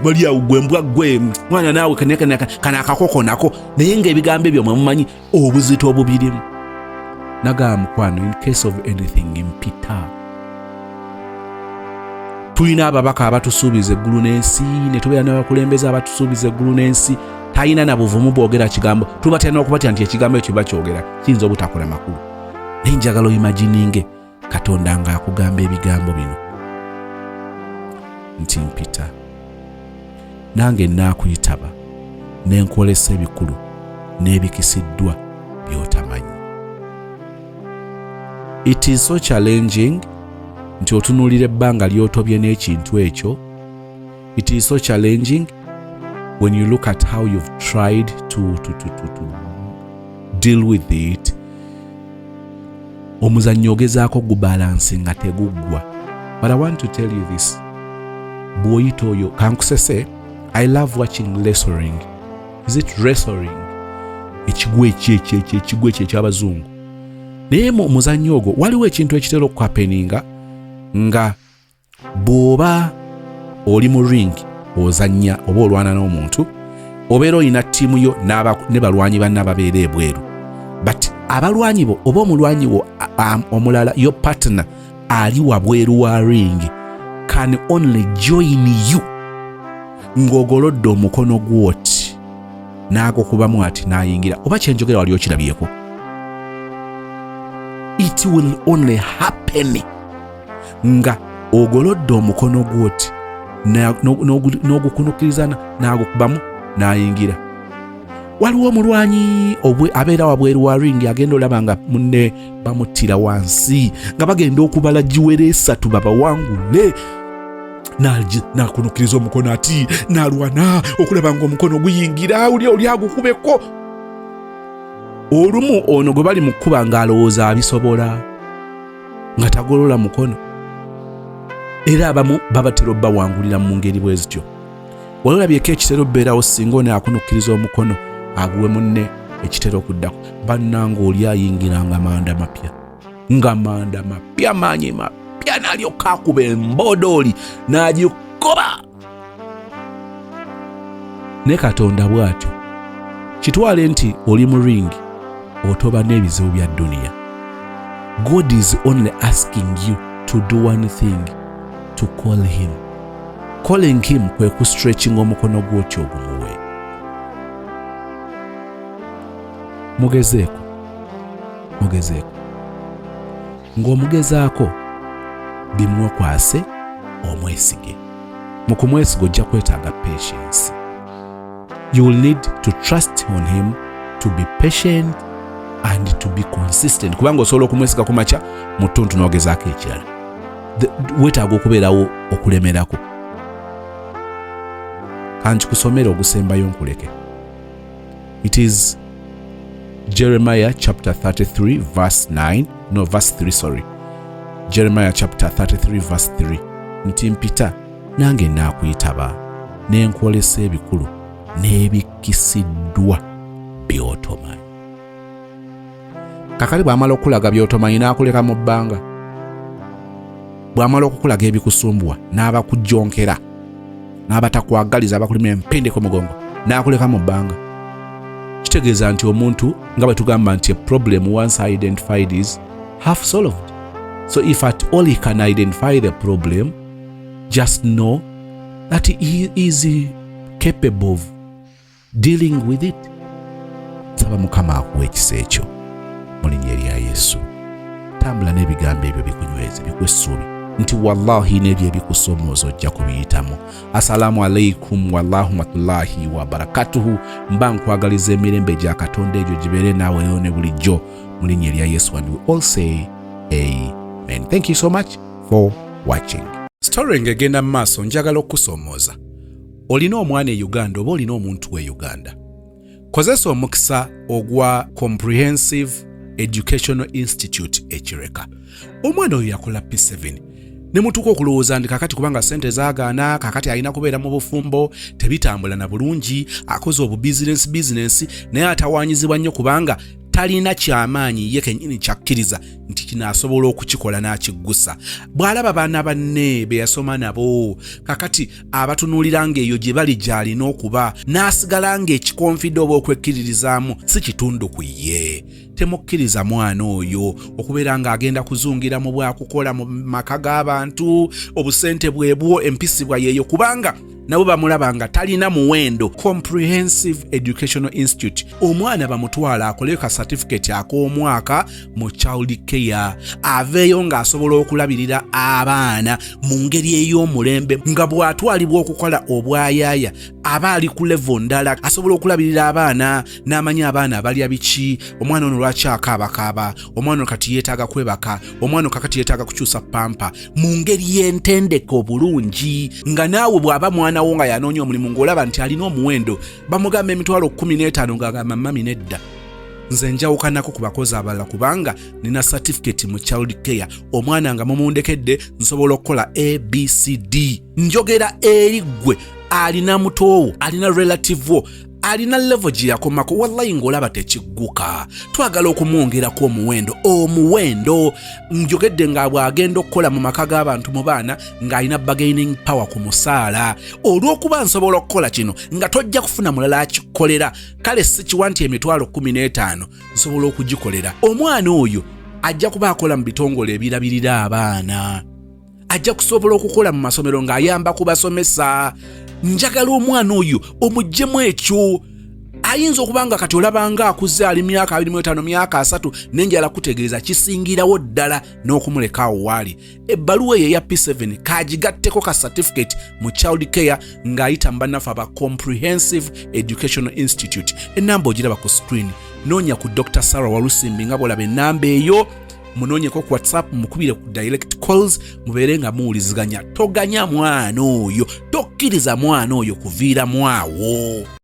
Speaker 4: bali awo, gwembwa gwe mwana naawe kana akakoko nako, naye ng'ebigambo ebyo mwe mumanyi obuzito obubirimu. Nagamba mukwano, in case of anything, mpita. Tulina ababaka abatusuubiza eggulu n'ensi, ne tubeera n'abakulembeze abatusuubiza eggulu n'ensi, talina na buvumu bwogera kigambo, tubatya n'okubatya nti ekigambo ekyo bakyogera kiyinza obutakola makulu. Naye njagala oimagininge Katonda ng'akugamba ebigambo bino nti mpita nange naakuyitaba ne nkwolesa ebikulu n'ebikisiddwa by'otamanyi. It is so challenging nti otunuulira ebbanga ly'otobye n'ekintu ekyo. It is so challenging when you look at how you've tried to deal with it. Omuzannyo ogezaako gubalansi nga teguggwa. But I want to tell you this, bw'oyita oyo kankusese. I love watching wrestling. Is it wrestling? Ekigwa ekyo ekyo ekyo ekigwa ekyo eky'abazungu. Naye mu muzannyo ogwo waliwo ekintu ekitera okuhappeninga nga bw'oba oli mu ring ozannya oba olwana n'omuntu, obeera olina ttiimu yo ne balwanyi banna ababeera ebweru, but abalwanyi bo oba omulwanyi wo omulala, your partner ali wabweru wa ring, can only join you ng'ogolodde omukono gwoti n'agukubamu ati n'ayingira. Oba kyenjogera wali okirabyeko? It will only happen nga ogolodde omukono gwoti n'ogukunukiriza n'agukubamu n'ayingira. Waliwo omulwanyi abeera wabweru wa ring, agenda olaba nga munne bamuttira wansi, nga bagenda okubala giwera esatu babawangule, n'akunukiriza omukono ati n'alwana okulaba nga omukono guyingira oli oli agukubeko. Olumu ono gwe bali mu kkuba ng'alowooza abisobola nga tagolola mukono, era abamu babatera obbawangulira mu ngeri bwe zityo. Wali olabyeko ekitera obbeerawo singa ono akunukkiriza omukono aguwe munne ekitera okuddako? Bannanga oli ayingiranga manda mapya, nga manda mapya, maanyi mapya, n'alyoka akuba embodooli n'agikoba. Ne Katonda bw'atyo, kitwale nti oli mu ringi otoba n'ebizibu bya duniya. God is only asking you to do one thing, to call him. Calling him kwe kustretching omukono gw'otyo ogumuwe. Mugezeeko, mugezeeko, ng'omugezaako bimukwase, omwesige. Mu kumwesiga ojja kwetaaga patience. You will need to trust on him, to be patient and to be consistent, kubanga osobola okumwesiga ku makya, mu ttuntu n'ogezaako ekirala. Weetaaga okubeerawo okulemerako. Kankikusomere ogusembayo nkuleke. It is Jeremiah chapter 33 verse 9, no, verse 3, sorry, Jeremiah chapter 33 verse 3 nti, "Mpita nange naakuyitaba, ne nkwolesa ebikulu n'ebikisiddwa by'otomanyi." Kakali bw'amala okukulaga by'otomanyi n'akuleka mu bbanga, bw'amala okukulaga ebikusumbuwa n'abakujonkera n'abatakwagaliza, abakulima empende ku mugongo, n'akuleka mu bbanga, kitegeeza nti omuntu, nga bwe tugamba nti a problem once identified is half solved. So if at all he can identify the problem, just know that he is capable of dealing with it. Nsaba Mukama akuwa ekisa ekyo mu linnya erya Yesu. Tambula n'ebigambo ebyo bikunyweze, bikuwa essuubi nti wallahi n'ebyo ebikusomooza ojja kubiyitamu. Assalaamu alaikum warahmatullahi wabarakatuhu. Mba nkwagaliza emirembe gya Katonda egyo gibeere naawe leero ne bulijjo mu linnya erya Yesu, and we all say amen. Thank you so much for watching. Story ng'egenda mu maaso, njagala okusoomooza. Olina omwana e Uganda oba olina omuntu e Uganda, kozesa omukisa ogwa Comprehensive Educational Institute ekireka. Omwana oyo yakola P7 ne mutuuka okulowooza nti kakati kubanga sente zaagaana, kakati alina kubeera mu bufumbo, tebitambula na bulungi, akoze obubizinensi bizinensi naye atawaanyizibwa nnyo kubanga talina kyamaanyi ye kennyini kyakkiriza nti kino asobola okukikola n'akiggusa. Bw'alaba baana banne be yasoma nabo kakati abatunuulira ng'eyo gye bali gy'alina okuba, n'asigala ng'ekikonfidde oba okwekkiririzaamu si kitundu ku ye. Temukkiriza mwana oyo okubeera ng'agenda kuzungira mu bwakukola mu maka g'abantu, obusente bwebwo, empisibwa yeeyo, kubanga nabo bamulaba nga talina muwendo. Comprehensive Educational Institute, omwana bamutwala akoleyo ka certificate ak'omwaka mu child care, aveeyo ng'asobola okulabirira abaana mu ngeri ey'omulembe, nga bw'atwalibwa okukola obwayaaya aba ali ku level ndala, asobola okulabirira abaana n'amanya abaana abalya biki, omwana ono lwaki akaabakaaba, omwana ono kati yeetaaga kwebaka, omwana ono kakati yeetaaga kukyusa pamper, mu ngeri y'entendeka obulungi, nga naawe bw'aba mwana wo nga yanoonya omulimu ng'olaba nti alina omuwendo. Bamugamba emitwalo 15, ng'agamba, "Mami, nedda, nze njawukanako ku bakozi abalala kubanga nina certificate mu child care. Omwana nga mumundekedde nsobola okukola ABCD." Njogera eri ggwe alina mutoowo, alina relative wo alina level gye yakomako, wallayi ng'olaba tekigguka, twagala okumwongerako omuwendo. Omuwendo njogedde nga bw'agenda okukola mu maka g'abantu mu baana ng'alina bargaining power ku musaala, olw'okuba nsobola okukola kino nga tojja kufuna mulala akikolera. Kale sikiwa nti emitwalo 15 nsobola okugikolera. Omwana oyo ajja kuba akola mu bitongole ebirabirira abaana, ajja kusobola okukola mu masomero ng'ayamba ku basomesa. Njagala omwana oyo omuggyemu ekyo. Ayinza okuba nga kati olabanga akuze, ali myaka 25, myaka 30, nenjala kutegeeza kisingirawo ddala n'okumuleka awo waali. Ebbaluwa eyo eya P7 kagigatteko ka certificate mu child care ng'ayita mu bannaffe aba Comprehensive Educational Institute. Enamba ogiraba ku screen. Noonya ku Dr Sarah Walusimbi nga bw'olaba enamba eyo, munoonyeko ku WhatsApp, mukubire ku direct calls, mubeere nga muwuliziganya. Toganya mwana oyo, tokkiriza mwana oyo kuviiramu awo.